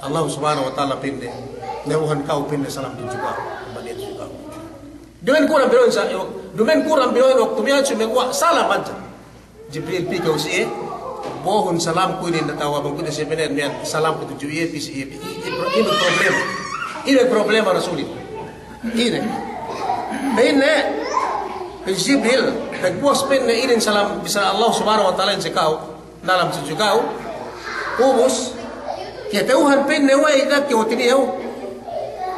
Allah Subhanahu wa Ta'ala pa'inne, na'uhan ka'u pa'inne salam tudju ka'u, amban iyan tudju ka'u. Duma'in Kur'an bilo'in sa, duma'in Kur'an bilo'in waktu miya'an sumeguwa' salam hadja. Jibril pī kew si iye, bo'ohun salamku inin atawa bang kuwe' ne si iye pa'inne miya'an salamku tudju iye, pī si iye, i-, i-, ine problema. Ine problema Rasulin. Ine. Pa'inne, pa'in Jibril, pagpuwas pa'inne inin salam, bissara Allah Subhanahu wa Ta'ala inin si ka'u. Dalam tudju ka'u, ubus, kata'uhan pa'inne we'ey, da'akka kew tinilew,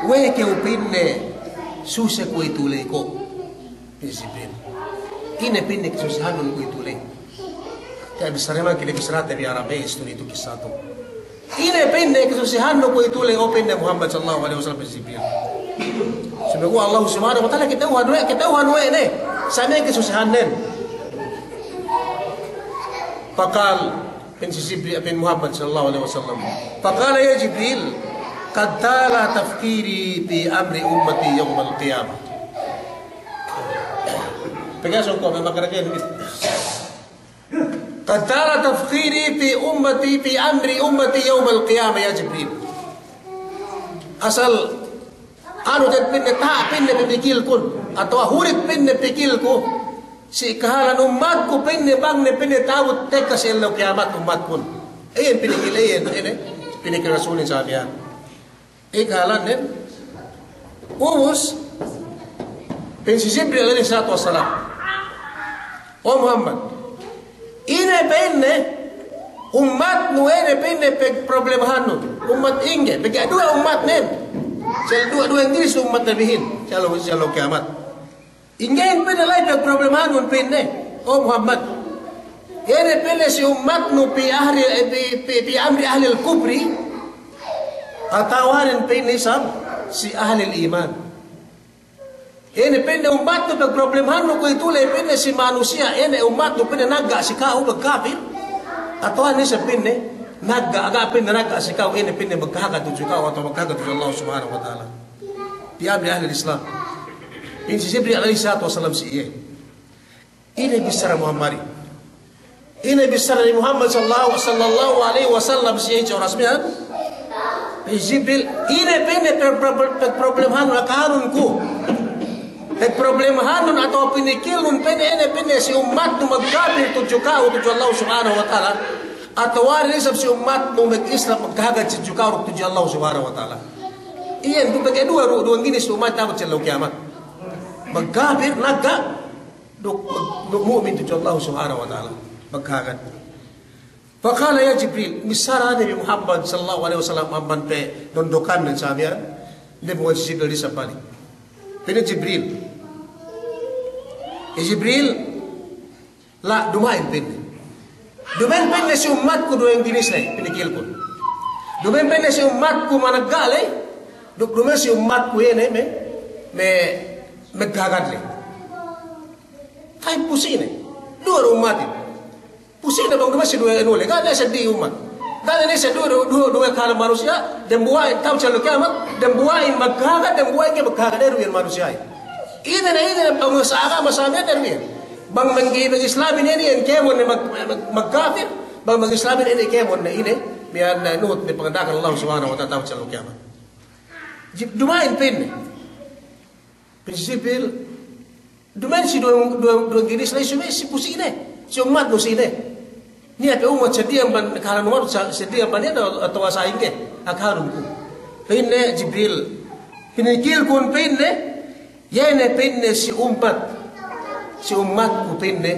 we'ey kew pa'inne suse kuwe'itu ley ko'. Pa'in Jibril. Ine pa'inne kasusehannun kuwe'itu ley. Tiya' bissara mangkin bissarate bi Arab, eh, istori tu kissa tu. Ine pa'inne kasusehannun kuwe'itu ley, o pa'inne Muhammad sallallahu alaihi wasallam, pa'in Jibril. Sumeguwa' Allah Subhanahu wa Ta'ala kata'uhan we', kata'uhan we' ne. Samiyan kasusehannen. Faqal, pa'in si Jibril, pa'in Muhammad sallallahu alaihi wasallam. Faqala ya Jibril, qad tala tafkiri fi amri ummati yawmal qiyamah. Pegge' sōng ko', me' makarake ini. Qad tala tafkiri fi ummati, fi amri ummati yawmal qiyamah ya Jibril. Asal anu te'ed pa'inne, taha' pa'inne pikilkun, atawa hurit pa'inne pikilku, si kahalan ummatku pa'inne bang ne pa'inne ta'abut tekka si ellew kiyamat ummatkun. Iyan pinikil, iyan, ine, pinikil Rasulin samiyan. Iye kahalannen, ubus, pa'in si Jibril alaihis salatu wassalam, "O Muhammad, ine pa'inne ummatnu, ine pa'inne pagproblemahannun, ummat ingge, pegge' duwe ummatnen, sel-, duwe, duwe ginis ummat nabihin, si ellew, si ellew kiyamat." Ingge pa'inne la'i pagproblemahannun pa'inne, "O Muhammad, ine pa'inne si ummatnu fi ahli, eh, fi, fi, fi amri ahlil kufri, atawa ine pa'inne isab si ahlil iman. Ine pa'inne ummatnu pagproblemahannun kuwe'itu ley pa'inne si manusiya', ine ummatnu pa'inne nagga' si ka'u magkapil, atawa ine isab pa'inne nagga', ga' pa'inne nagga' si ka'u, ine pa'inne magkahagad tudju ka'u, atawa magkahagad tudju Allah Subhanahu wa Ta'ala." Fi amri ahlil Islam. Pa'in si Jibril alaihis salatu wassalam si iye, "Ine bissara Muhammadin? Ine bissara ni Muhammad sallallahu, sallallahu alaihi wasallam si iye si oras miya'an?" Pa'in Jibril, "Ine pa'inne pag-, pag-, pagproblemahannun, akahanun ku, pagproblemahannun atawa pinikilnun pa'inne, ine pa'inne si ummatnu magkapil tudju ka'u, tudju Allah Subhanahu wa Ta'ala, atawa ine isab si ummatnu mag-Islam, magkahagad tudju ka'u, tudju Allah Subhanahu wa Ta'ala?" Iyan du pegge' duwe, du-, duwe ginis ummat ta'abut si ellew kiyamat. Magkapil, nagga', duk, duk mu'min tudju Allah Subhanahu wa Ta'ala. Magkahagad. Faqala ya Jibril, missara Nabi Muhammad sallallahu alaihi wasallam amban pe dondokan dan samiyan, Nabi Muhammad Jibril di sabali. Pa'in Jibril. Ya Jibril, "La, duma'in," pa'inne. "Duma'in," pa'inne, "si ummatku duwe ginis ley, pinikilkun. Duma'in," pa'inne, "si ummatku managga' ley, Duk duma'in si ummatku iye ne me', me', me' gagad le. Tayyib, pusi'ne. Duwe du ummatin. Pusi'ne bang duma'in si duwe anu le. Ga' ne seddili ummat. Ga' ne seddili duwe, duwe, duwe kahalan manusiya', dambuwa'in ta'abut si ellew kiyamat, dambuwa'in magkahagad, dambuwa'in ga'i magkahagad, duwe iyan manusiya'in. Ine ne, ine ne, bang sa agama sa miya'an, duwe iyan. Bang mangga'i mag-Islamin inin, iyan kēmon ne mag-, mag-, magkapir, bang mag-Islamin inin kēmon ne ine, miya'an nuhut ne panganda'akan Allah Subhanahu wa Ta'ala ta'abut si ellew kiyamat. Jib-, duma'in pa'inne. Pa'in si Jibril, duma'in si duwe, duwe, duwe ginis ley, si, si pusi'ne, si ummatnu sine. Niya' pe ummat seddili amban kahalan ummat, sa-, seddili amban iye atawa, atawa sa'ingge, a kahalanku. Pa'inne Jibril, pinikilkun pa'inne, iye ne pa'inne si ummat, si ummatku pa'inne,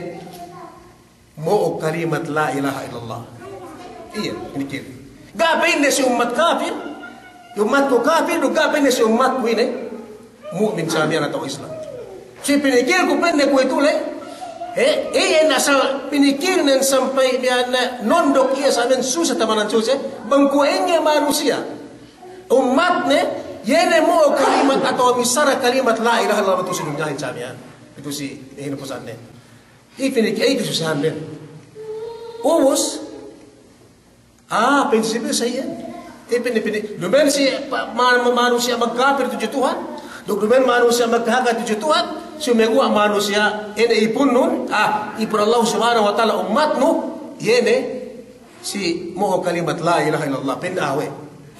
mo'o kalimat la ilaha illallah. Iye, pinikil. Ga' pa'inne si ummat kapir, ummatku kapir, duk ga' pa'inne si ummatku ine, mu'min sa miya'an atawa Islam. Si pinikilku pa'inne kuwe'itu le, eh, iye ne asal pinikilnen sampay miya'an nondok iye sa miya'an suse tamanan suse, bang kuwe' ingge manusiya' ummatne, iye ne mo'o kalimat atawa missara kalimat la ilaha illallah tu si dunyahin sa miya'an. Itu si, eh, hinapusanne. Iye pini, iye kasusehannen. Ubus, ah, pa'in si Jibril sa iyan. Iye pini, pini, duma'in si pa-, ma-, ma-, manusiya' magkapir tudju Tuhan, duk duma'in manusiya' magkahagad tudju Tuhan, sumeguwa' manusiya' ine ipunnun, ah, ipun Allah Subhanahu wa Ta'ala ummatnu, iye ne, si mo'o kalimat la ilaha illallah, pa'in awe'.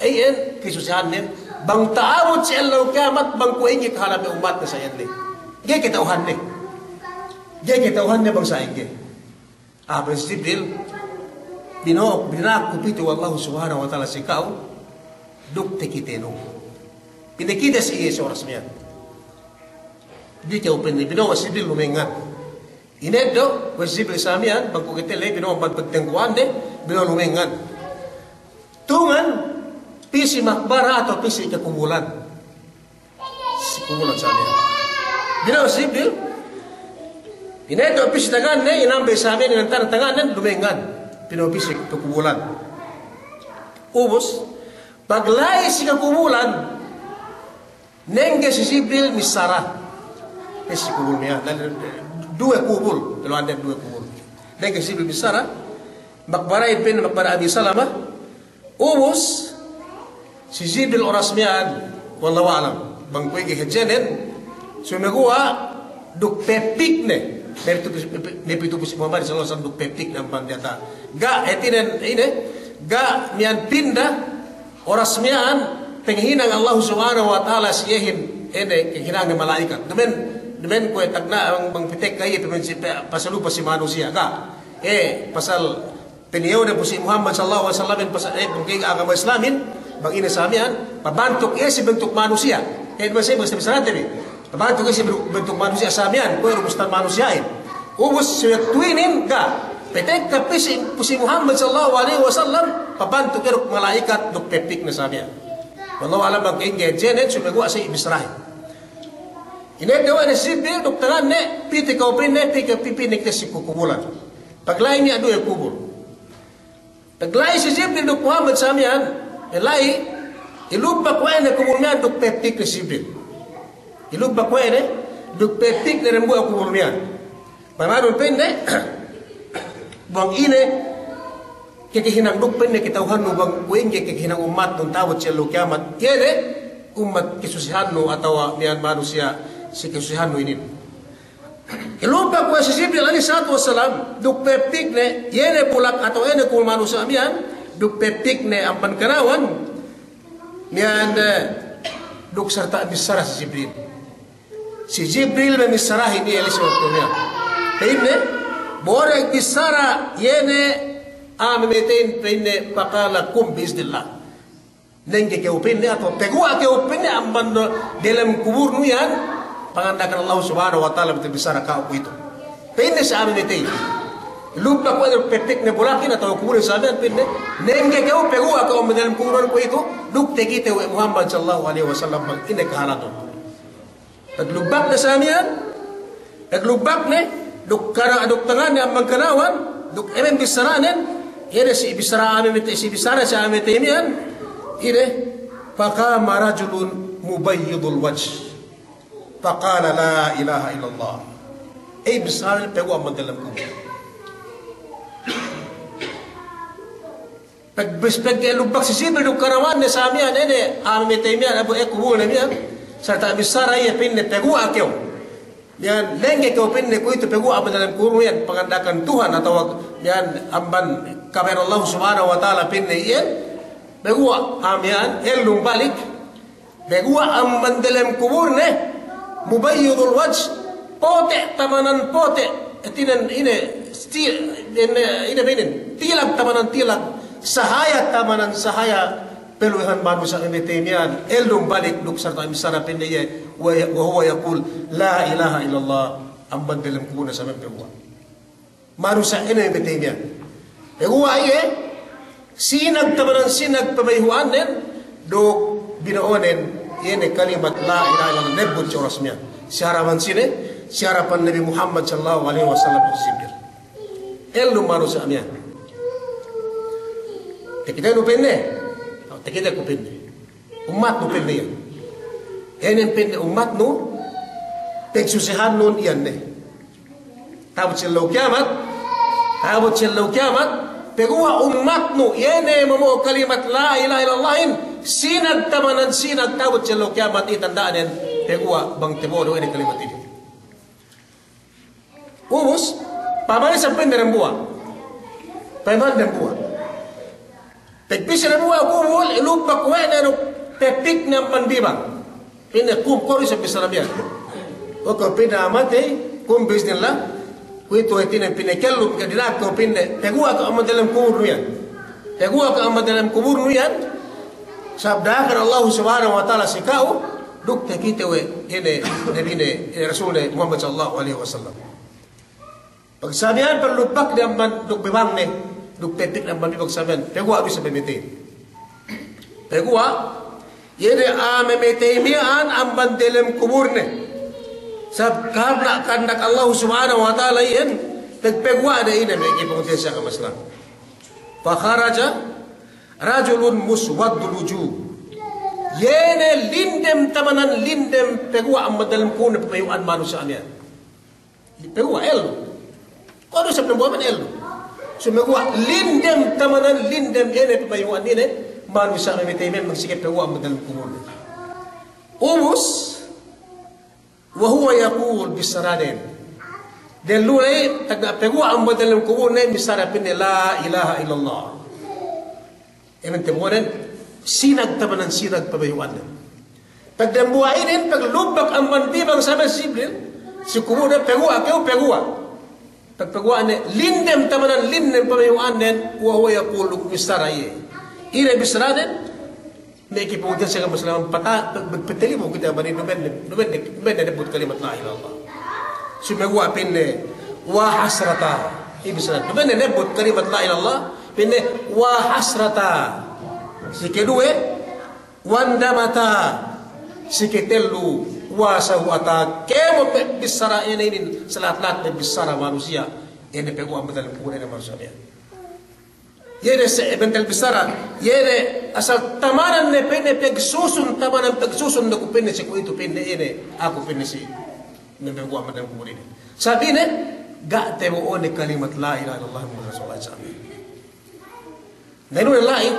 Iyan kasusehannen, bang ta'abut si ellew kiyamat, bang kuwe' ingge kahalan me' ummatne sa iyan le. Ga'i kata'uhanne. Ga'i kata'uhanne bang sa'ingge. Ah, pa'in si Jibril, bino'o, dina'ak ku pitu we' Allah Subhanahu wa Ta'ala si ka'u, duk takitenu. Pinakite si iye si oras miya'an. Dikew pa'inne, bino'o we' si Jibril lumengngan. Ineddo' we' si Jibril sa miya'an, bang kuwe' kite le, bino'o amban pagtengkuwande, bino'o lumengngan. Tungan, pī si makbara atawa pī si kakubulan. Si kubulan sa miya'an. Bino'o si Jibril, ineddo' pī si tanganne, inambey sa miya'an, inantanan tanganne, lumengngan. Bino'o pī si kakubulan. Ubus, pagla'i si kakubulan, nengge si Jibril missara. Pī si kubul miya'an, duwe kubul, kalu ande duwe kubul. Nengge si Jibril missara, makbara'in pa'in makbara Abi Salamah. Ubus, si Jibril oras miya'an, wallahu a'lam, bang kuwe' ingge hadjenen, sumeguwa' duk pepikne, me' pitu, me' pitu si Muhammad sallallahu alaihi wasallam duk pepikne amban diyata'. Ga' hātinen ine, ga' miya'an pinda, oras miya'an, panghinang Allah Subhanahu wa Ta'ala si iyehin, ine, kahinangne mala'ikat. Duma'in, duma'in kuwe' tagna' bang, bang pitekka iye, duma'in si pe-, pasalupa si manusiya', ga'. Eh, pasal paniyew ne pu si Muhammad sallallahu alaihi wasallam, pasal, eh, bang ga'i agama Islamin, bang ine sa miya'an, pabantuk iye si bantuk manusiya'. Eh, duma'in si, bang si, Pabantuk iye si bantuk manusiya' sa miya'an, kuwe' du mustan manusiya'in. Ubus si waktu inin, ga'. Patekka pī si, si Muhammad sallallahu alaihi wasallam, pabantuk iye duk mala'ikat duk pepikne sa miya'an. Wallahu a'lam bang kuwe' ingge hadjenen, sumeguwa' si bissarahin. Ineddo' we' ne si Jibril duk tanganne, pī te kew pa'inne, pī ke, pī, pī ne kite si kukubulan. Pagla'i niya' duwe kubul. Pagla'i si Jibril duk Muhammad sa miya'an, la'i, ilubbak we' ne kubul miya'an duk pepikne si Jibril. Ilubbak we' ne, duk pepikne dambuwa' kubul miya'an. Pamanun pa'inne, bang ine, kakahinang duk pa'inne kata'uhannu bang kuwe' ingge kakahinang ummatnun ta'abut si ellew kiyamat. Iye ne, ummat kasusehannu atawa miya'an manusiya' si kasusehannu inin. Ilubbak we' si Jibril alaihi salatu wassalam, duk pepikne, iye ne bulak atawa iye ne kubul manusiya' miya'an, duk pepikne amban kanawan, miya'an, eh, duk sarta' bissara si Jibril. Si Jibril me' missarahin iye le si waktu miya'an. Pa'inne, bole bissara, iye ne, a'a mamatey pa'inne, faqala qum bi iznillah. Nengge kew pa'inne atawa paguwa' kew pa'inne amban delem kuburnu iyan, panganda'akan Allah Subhanahu wa Ta'ala bang bissara ka'u kuwe'itu. Pa'inne si a'a mamatey. Lubbak we' ne pepikne bulakin atawa kuburnu sa miya'an pa'inne, nengge kew paguwa' kew amban delem kuburnu kuwe'itu, duk takite we' Muhammad sallallahu alaihi wasallam bang ine kahalanun. Paglubbakne sa miya'an, paglubbakne, duk kana-, duk tanganne amban kanawan, duk ēmen bissaranen, iye ne si bissara a'a mamatey, si bissara si a'a mamatey miya'an, iye ne, فقام رجل مبيض الوجه فقال لا إله إلا الله. Ey, bissānen, paguwa' amban diyalem kubul. Pag-, bis-, pegge' lubbak si Jibril duk karamanne sa miya'an, ine, a'a mamatey miya'an, abu, e, kubulne miya'an. Sarta' bissāra iye, pa'inne, paguwa' kew. Miya'an, lengge kew, pa'inne, kuwe'itu paguwa' amban diyalem kubul miya'an, panganda'akan Tuhan atawa miya'an amban kabaya'an Allah Subhanahu wa Ta'ala, pa'inne, iyan. Paguwa', a'a miya'an, ellum balik. Paguwa' amban diyalem kubulne, مبيض الوجه, pote' tamanan pote', hātinen ine, sti-, ine, ine binin, tilag tamanan tilag, sahaya tamanan sahaya, paluwehan manusiya' mamatey miya'an, ellum balik duk sarta' bissāra, pa'inne iye, وهو يقول لا إله إلا الله, amban diyalem kubulne sa miya'an paguwa'. Manusiya' ine mamatey miya'an. Paguwa' iye, sinag tamanan sinag pabayhu'annen, duk bino'onen, iye ne kalimat la ilaha illallah, nebbut si oras miya'an. Si harapan sine, si harapan Nabi Muhammad sallallahu alaihi wasallam duk si Jibril. Ellum manusiya' miya'an. Takitenu, pa'inne. Takiteku, pa'inne. Ummatnu, pa'inne, iyan. Inin, pa'inne, ummatnu, pagsusehannun iyan ne. Ta'abut si ellew kiyamat, ta'abut si ellew kiyamat, paguwa' ummatnu, iye ne mamo'o kalimat la ilaha illallahin, sinag tamanan sinag ta'abut si ellew kiyamat, iye tanda'nen, paguwa' bang tabo'o du iye ne kalimat inin. Ubus, pamalisan, pa'inne, dambuwa'. Pamalisan dambuwa'. Pagpī si dambuwa' kubul, ilubbak we' ne duk pepikne amban bibang. Pa'inne, kum, kuwe' du isab bissara miya'an. O, kuwe', pa'inne, a'a matey, kum, bi'iznillah. Kuwe'itu, hātinen, pa'inne, kellum ke dina'ak kew, pa'inne, paguwa' kew amban diyalem kubulnu iyan. Paguwa' kew amban diyalem kubulnu iyan. Sabab da'akan Allah Subhanahu wa Ta'ala si ka'u, duk takite we' ine, Nabine, ine, Rasulne Muhammad sallallahu alaihi wasallam. Pagsabihan, palubbakne amban duk bibangne, duk pepikne amban bibang, sabihan, paguwa' du isab mamatey. Paguwa', iye ne a'a mamatey miya'an amban diyalem kubulne. Sabab karna' kandak Allah Subhanahu wa Ta'ala iyan, pagpaguwa'ne ine, me' kepungtina'i si agama Islam. فخرج رجل مسود الوجه. Iye ne lindem tamanan lindem, paguwa' amban diyalem kubulne, pabayhu'an manusiya' miya'an. Paguwa' ellew. Kuwe' du isab dambuwa' men ellew. Sumeguwa' lindem tamanan lindem, iye ne pabayhu'an ine, manusiya' mamatey miya'an, magsige paguwa' amban diyalem kubulne. Ubus, وهو يقول, bissaranen. Dellu ley, tagna' paguwa' amban diyalem kubulne, bissara, pa'inne, la ilaha illallah. Inin tabo'onen, sinag tamanan sinag pabayhu'annen. Pagdambuwa' inin, paglubbak amban bibang samen si Jibril, si kubulne, paguwa' kew, paguwa'. Pagpaguwa'ne, lindem tamanan lindem pabayhu'annen, وهو يقول, duk bissara iye. Ine bissaranen, me' kepungtina'i si agama Islam, pata-, pagpatalimu kite amban inin, duma'in ne, duma'in ne, duma'in ne nebbut kalimat la ilaha illallah. Sumeguwa' pa'inne, wa hasrata. Iye bissara, duma'in ne nebbut kalimat la ilaha illallah, pa'inne, wa hasrata. Si keduwe, wa nadamata. Si ketellu, wa saw'ata. Kēmon me' bissara inin, salahat-lahat me' bissara manusiya', inin paguwa' amban diyalem kubul inin manusiya' iyan. Iye ne se-, bentel bissara, iye ne asal tamanan ne, pa'inne, pagsusun, tamanan pagsusun ne ku, pa'inne, si kuwe'itu, pa'inne, inin, aku, pa'inne, si, me' paguwa' amban diyalem kubul inin. Sabab inin, ga' tabo'one kalimat la ilaha illallah Muhammadur Rasulullah, sabab inin. Na inu ne la'i,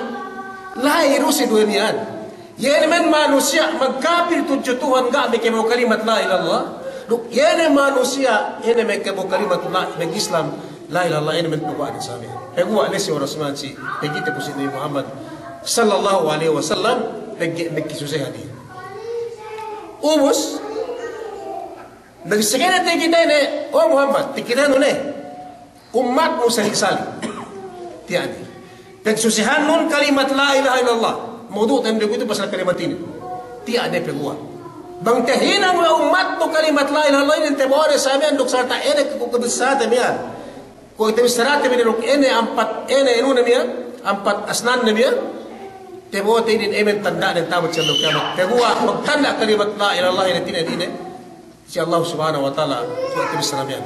la'i du si duwe miya'an. Iye ne men manusiya' magkapil tudju Tuhan, ga' makabo'o kalimat la ilaha illallah. Duk iye ne manusiya', iye ne makabo'o kalimat la, mag-Islam, la ilaha illallah, iye ne men paguwa'ne sabi. Paguwa' ne si oras miya'an si, pegge' takite pu si Nabi Muhammad sallallahu alaihi wasallam, pegge' makasusehan iye. Ubus, magsige ne takite ne, o Muhammad, takitenu ne. Ummatnu sali'-sali'. Tiya' ne. Pagsusehannun kalimat la ilaha illallah. Mawdu' tayo bi kuwe'itu pasal kalimat inin. Tiya' ne paguwa'. Bang tahinang we' ummatnu kalimat la ilaha illallah inin, tabo'o ne sa miya'an duk sarta' ine ku-, ku-, kabissarate miya'an. Ku-, kabissarate miya'an duk ine ampat, ine inune miya'an, ampat asnanne miya'an. Tabo'ote inin, inin tanda'nen ta'abut si ellew kiyamat. Paguwa' magtanda' kalimat la ilaha illallah inin, ine, ine. Si Allah Subhanahu wa Ta'ala, ku-, kabissara miya'an.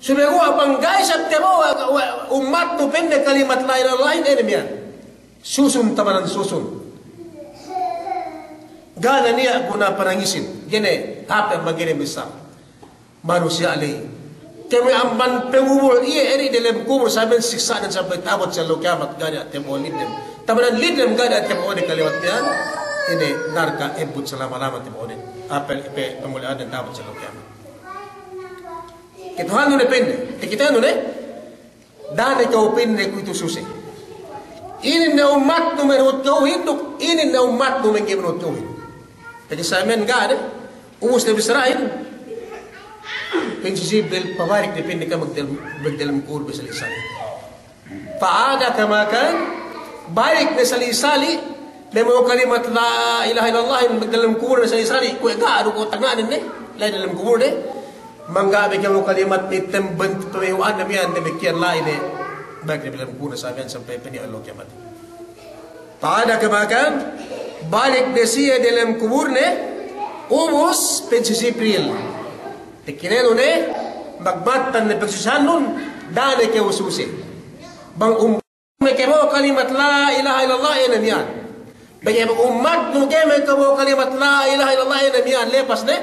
Sumeguwa' bang ga'i isab tabo'o we' ummatnu, pa'inne, kalimat la ilaha illallah inin, ine miya'an. Susun tamanan susun. Ga' ne niya' guna panangisin. Ga'i ne, hāp ne amban ga'i ne missā. Manusiya' ley. Kēmon amban pangubul iye eri delem kubul saben siksa'nen sampay ta'abut si ellew kiyamat, ga' ne tabo'o lidem. Tabo'o lidem, ga' ne tabo'o de kalimat miya'an. Ine narka' ebbut salama-lama tabo'o de. Apel pe pamula'anen ta'abut si ellew kiyamat. Ke Tuhannu ne pa'inne, ke kitanu ne, da'a ne kew pa'inne kuwe'itu suse. Inin ne ummatnu manuhut ka'uhin duk inin ne ummatnu mangga'i manuhut ka'uhin. Pegge' sa miya'an ga' ne, ubus ne bissarahin. Pa'in si Jibril, pabalik ne pa'inne ka'u magdalem, magdalem kubul bi sali'-sali'. Fa'ada kama kan, balik ne sali'-sali', dembuwa' kalimat la ilaha illallah in magdalem kubul ne sali'-sali', kuwe' ga' du ko' tagna'nen ne, la'i delem kubul ne, mangga'i bi kēmon kalimat mittem bent pamiyu'an ne miya'an damikiyan la'i ne, balik ne delem kubul ne sa miya'an sampay paniya' ellew kiyamat. Fa'ada kama kan, balik ne siye delem kubul ne, ubus pa'in si Jibril. Tekkinenu ne, magmattan ne pagsusehannun, da'a ne kew suse. Bang um-, makabo'o kalimat la ilaha illallah, iye ne miya'an. Bang ummatnu ga'i makabo'o kalimat la ilaha illallah, iye ne miya'an, lepas ne.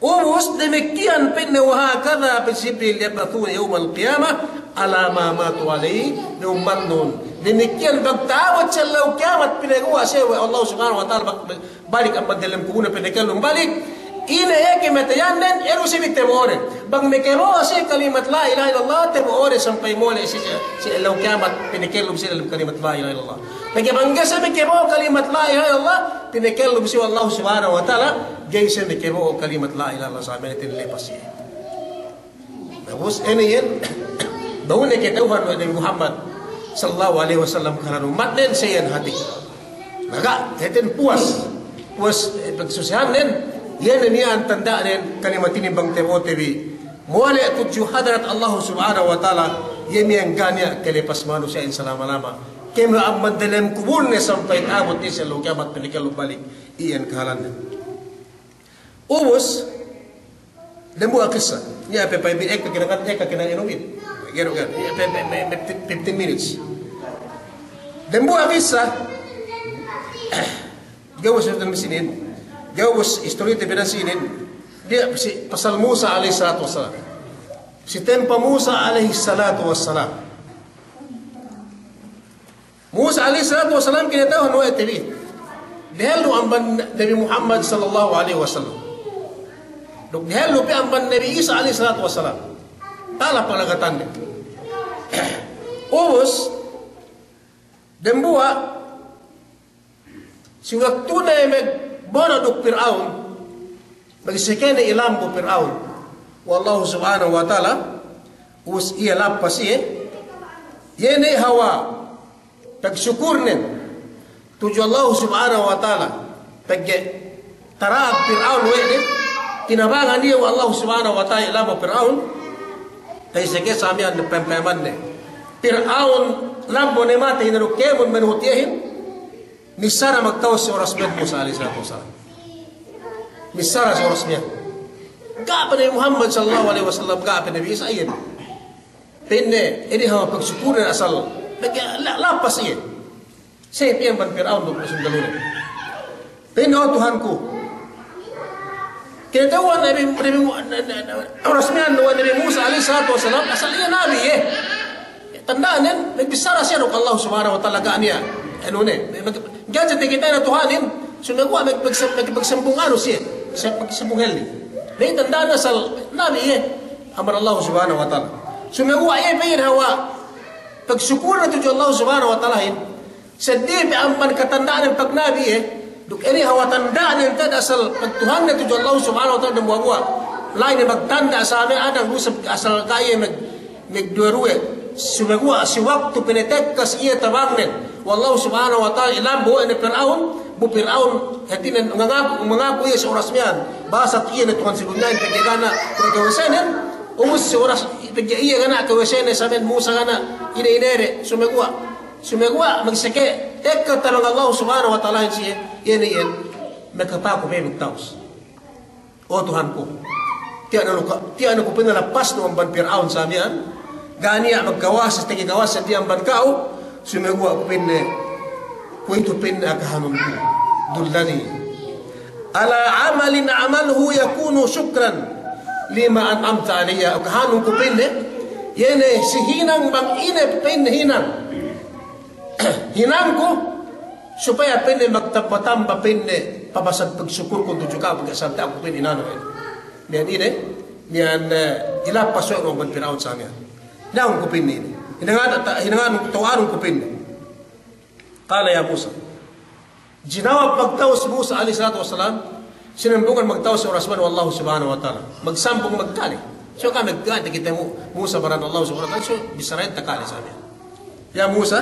Ubus damikiyan pa'inne, wa hakadha pa'in si Jibril yub'athuna yawmal qiyamah ala ma matu alayhi, me' ummatnun. Damikiyan bang ta'abut si ellew kiyamat pinaguwa' siye we' Allah Subhanahu wa Ta'ala, bak-, balik amban delem kubulnen pinakellum balik. Ine iye kamatayannen, iye du siye bi tabo'onen. Bang makabo'o siye kalimat la ilaha illallah, tabo'o de sampay mole' siye si ellew kiyamat, pinakellum siye delem kalimat la ilaha illallah. Pegge' bang ga'i siye makabo'o kalimat la ilaha illallah, pinakellum siye we' Allah Subhanahu wa Ta'ala, ga'i siye makabo'o kalimat la ilaha illallah, sa miya'an lepas siye. Ubus inin iyan, bang ne kata'uhan we' Nabi Muhammad sallallahu alaihi wasallam kahalan ummatnen, sa iyan hāti. Maka, hātin puwas, puwas, eh, pagsusehannen, iye ne miya'an tanda'nen, kalimat inin bang tabo'ote bi mole' tudju hadarat Allah Subhanahu wa Ta'ala, iye miya'an ga' niya' kalepas manusiya'in salama-lama. Kēmon amban delem kubulne sampay ta'abut si ellew kiyamat pinakellum balik, iyan kahalannen. Ubus, dembuwa' kissa. Niya' pe pa'in bi ekka kina'an, ekka kina'an inupin. Ga'i du kan. Niya' pe, pe, pe, pe, fifteen minutes. Dembuwa' kissa. Ga'i ubus istori sinin. Ga'i ubus istorite bi sinin. Diya' si pasal Musa alaihi salatu wassalam. Si tempo Musa alaihi salatu wassalam. Musa alaihi salatu wassalam kinata'uhan we' te bi. Dehellu amban Nabi Muhammad sallallahu alaihi wasallam. Duk dehellu pe amban Nabi Isa alaihi salatu wassalam. Tala paglagatande. Ubus, dembuwa', si waktune magbono' duk Pir'aun, magseke ne ilambu Pir'aun we' Allahu Subhanahu wa Ta'ala, ubus iye lappas iye, iye ne hawal pagsukurnen tudju Allahu Subhanahu wa Ta'ala, pegge' tara'ag Pir'aun we' de, tinabangan iye we' Allahu Subhanahu wa Ta'ala ilambu Pir'aun, ta'i seke sa miya'an pem-, pemanne. Pir'aun lambu ne matey ne duk kēmon manuhut iyehin, missara magtawus si oras miya'an Musa alaihi salatu wassalam. Missara si oras miya'an. Ga' pe Nabi Muhammad sallallahu alaihi wasallam, ga' pe Nabi Isa, iye. Pa'inne, inin hawal pagsukurnen asal. Pegge' la-, lappas iye. Sa iye pa'in amban Pir'aun duk sundalunen. Pa'inne, "O Tuhanku, kata'uhan Nabi, Nabi Mu-, na-, na-, na-, oras miya'an we' Nabi Musa alaihi salatu wassalam, asal iye nabi iye." Tanda'nen, magbissara siye duk Allah Subhanahu wa Ta'ala, ga' niya', anu ne, mag-, ga'i hadja takitene Tuhanin, sumeguwa' mag-, mag-, mag-, magsambung anu siye, sa-, magsambung helli. Iye tanda'nen asal nabi iye amban Allah Subhanahu wa Ta'ala. Sumeguwa' iye pa'in hawal pagsukurne tudju Allah Subhanahu wa Ta'alahin, seddili pe amban katanda'nen pagnabi iye, duk inin hawal tanda'nen te'ed asal pagtuhanne tudju Allah Subhanahu wa Ta'ala dambuwa'-buwa'. La'i ne magtanda' sa me' adang du isab asal ga' iye mag-, magduwe-ruwe. Sumeguwa' si waktu pinatekkas iye tabangnen we' Allah Subhanahu wa Ta'ala ilambu we' ne Pir'aun, bu Pir'aun hātinen mangaku, mangaku iye si oras miya'an bahasa iye ne Tuhan si dunyahin, pegge' ga' niya' kawesenen, ubus si oras pegge' iye ga' niya' kawesenen, sa miya'an Musa ga' niya' ine-inene, sumeguwa'. Sumeguwa' magseke, ekka tabang Allah Subhanahu wa Ta'ala siye, iye ne iyan, makapaku pe magtawus. O Tuhanku, tiya' ne ku, tiya' ne ku pinalappasnu amban Pir'aun sa miya'an, ga' niya' magkawasa, tege kawasa tiya' amban ka'u, sumeguwa' ku pa'inne, kuwe'itu pa'inne akahanunku, dullani. "Ala amalin a'maluhu yakunu shukran lima an'amta alayya." Kahanun ku pa'inne, iye ne si hinang bang ine pa'inne hinang. Hinangku, supaya pa'inne magtamba-tamba pa'inne pabasag pagsukurku tudju ka'u pagkasante aku pa'inne hinangnu. Miya'an ine, miya'an, eh, ilapas we' nu amban Pir'aun sa miya'an. Hinangku pa'inne ine. Hinangan, hinangan, taw'anun ku pa'inne. Qala ya Musa. Jinawab magtawus Musa alayhis salatu wassalam, sinambungan magtawus si oras manu Allah Subhanahu wa Ta'ala. Magsambung magkale. So kami magkale kite Mu-, Musa baran Allah Subhanahu wa Ta'ala, so bissarahin takale sa miya'an. Ya Musa,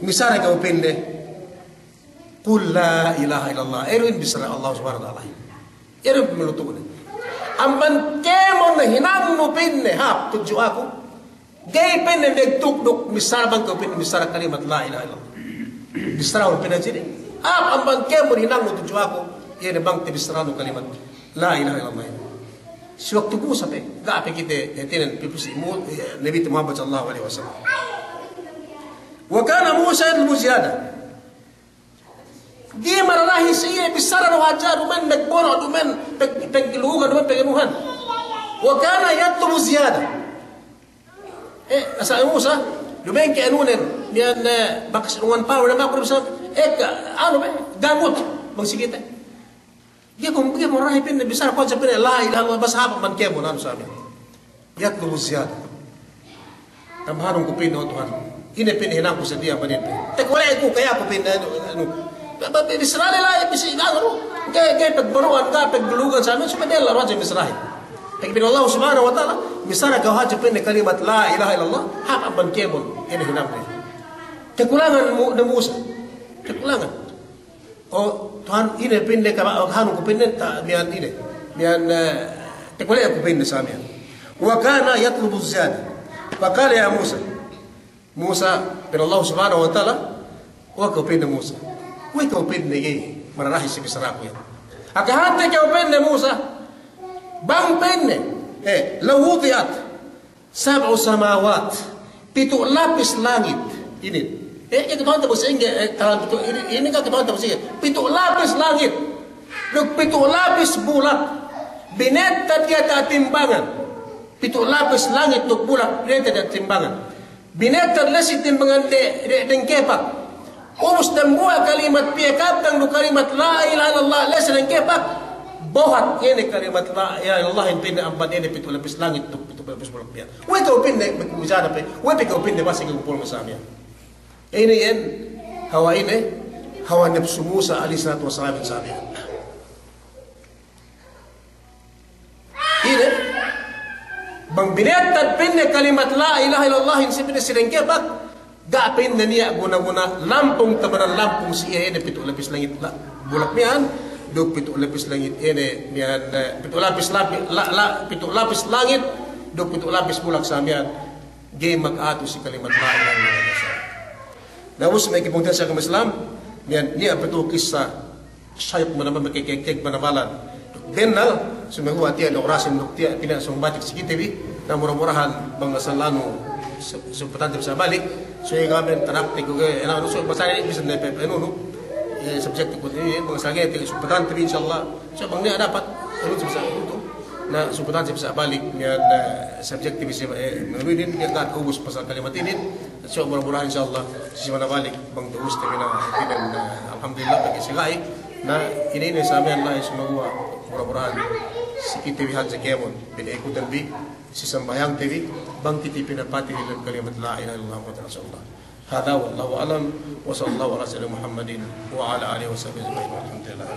missara kew pa'inne, "Qul la ilaha illallah." Iye du in bissara Allah Subhanahu wa Ta'ala. Iye du in malutu'ne. Amban kēmon hinangnu pa'inne, hāp, tudju aku. Ga'i pa'inne magtugduk missara bang kew pa'inne missara kalimat la ilaha illallah. Bissarahun pa'inne sini. Hāp amban kēmon hinangnu tudju aku, iye ne bang te bissaranu kalimat la ilaha illallah. Si waktu Musa pe, ga' pe kite, eh, hātinen pī pu si Mu-, eh, Nabi Muhammad sallallahu alaihi wasallam. Wa kana Musa yatlubu ziyada. Ga'i mararahi si iye, bissara du hadja, duma'in magbono', duma'in pag-, paglugan, duma'in paganuhan. Wa kana yatlubu ziyada. Eh, asal Musa, duma'in ke anunen, miya'an, eh, bakas ungan paru, na maku bisa, eh, ka-, anu, eh, gamut, bang si kite. Ga'i ku, ga'i ku mararahi pa'inne, bissara ku hadja pa'inne, la ilaha illallah, bas hāp amban kēmon, anu sa miya'an. Yatlubu ziyada. Tambahanun ku pa'inne, o Tuhan. Ine pa'inne hinangku seddili amban ine pa'inne. Takole' ku, kaya ku pa'inne, anu, anu. Ba, ba, bissara le la, bisi, anu, ga'i, ga'i pagbono'an, ga'i paglugan sa miya'an, supaya della' du hadja missarahin. Pegge' pa'in Allah Subhanahu wa Ta'ala, missara kew hadja pa'inne kalimat la ilaha illallah, hāp amban kēmon, ine hinangnu. Kakulangan Mu-, ne Musa. Kakulangan. O Tuhan, ine pa'inne ka-, kahanun ku pa'inne, ta-, miya'an ine. Miya'an, eh, takole' ku pa'inne sa miya'an. Wa kana yatlubu ziyada. Faqala ya Musa. Musa, pa'in Allah Subhanahu wa Ta'ala, we' kew pa'inne Musa. We' kew pa'inne ga'i mararahi si bissaraku iyan. Akahante kew pa'inne Musa. Bang pa'inne, eh, law wudi'at sab'u samawat, pitu' lapis langit. Inin. Eh, eh, kata'uhante bu sa'ingge, eh, kalam pitu', inin, inin kan kata'uhante bu sa'ingge. Pitu' lapis langit. Duk pitu' lapis bulak. Binettad iye diyata' timbangan. Pitu' lapis langit duk bulak, binettad diyata' timbangan. Binettad la'i si timbangan de, de, dengkepak. Ubus dambuwa' kalimat piye kabtang duk kalimat la ilaha illallah la'i si dengkepak. Bohat iye ne kalimat la ilaha illallah in pa'inne amban iye ne pitu' lapis langit duk pitu' lapis bulak miya'an. We' kew pa'inne, mujada pe, we' pe kew pa'inne masi kumpul me' sa miya'an. Ine iyan, hawa ine, hawa napsu Musa alayhis salatu wassalam sa miya'an. Ine, bang binettad pa'inne kalimat la ilaha illallah in si pa'inne si dengkepak, ga' pa'inne niya' guna-guna lampung tamanan lampung si iye ine pitu' lapis langit la-, bulak miya'an, duk pitu' lapis langit ine miya'an, eh, pitu' lapis lapi-, la-, la-, pitu' lapis langit, duk pitu' lapis bulak sa miya'an, ga'i mag'atu si kalimat la ilaha illallah. Na ubus me' kipungtina'i si agama Islam, miya'an niya' pe tu'u kissa, sayuk manamal, makekek-kek manamal. Bennal, sumeguwa' tiya' duk rasin duk tiya' pina'in sōng batik si kite bi, na mura-murahan bang asal anu, su-, sumpatante bi sa balik, sumeguwa' men tarakte ku ke, ena, anu, so, basta inin bisan ne pe, pe, anu, anu, eh, subject ku inin, bang asal ga'i te sumpatante bi, insya Allah, so, bang niya' dapat, anu, bisa, anu, tu. Na, sumpatante bi sa balik, miya'an, eh, subject bi sa, eh, anu inin, niya' ga' ubus pasal kalimat inin, so, mura-murahan, insya Allah, si simana balik, bang tu'us te bi na, inin, eh, alhamdulillah, bagi si ga'i, Na, ine-ine sa miya'an la'i sumeguwa' mura-murahan si kite bi hadja kēmon, pina'ikutan bi, si sambahayangte bi, bang kite pinapatey diyalem kalimat la ilaha illallah Muhammadur Rasulullah. Hadha wallahu a'lam, wa sallallahu ala sayyidina Muhammadin wa ala alihi wa sahbihi ajma'in, walhamdulillah.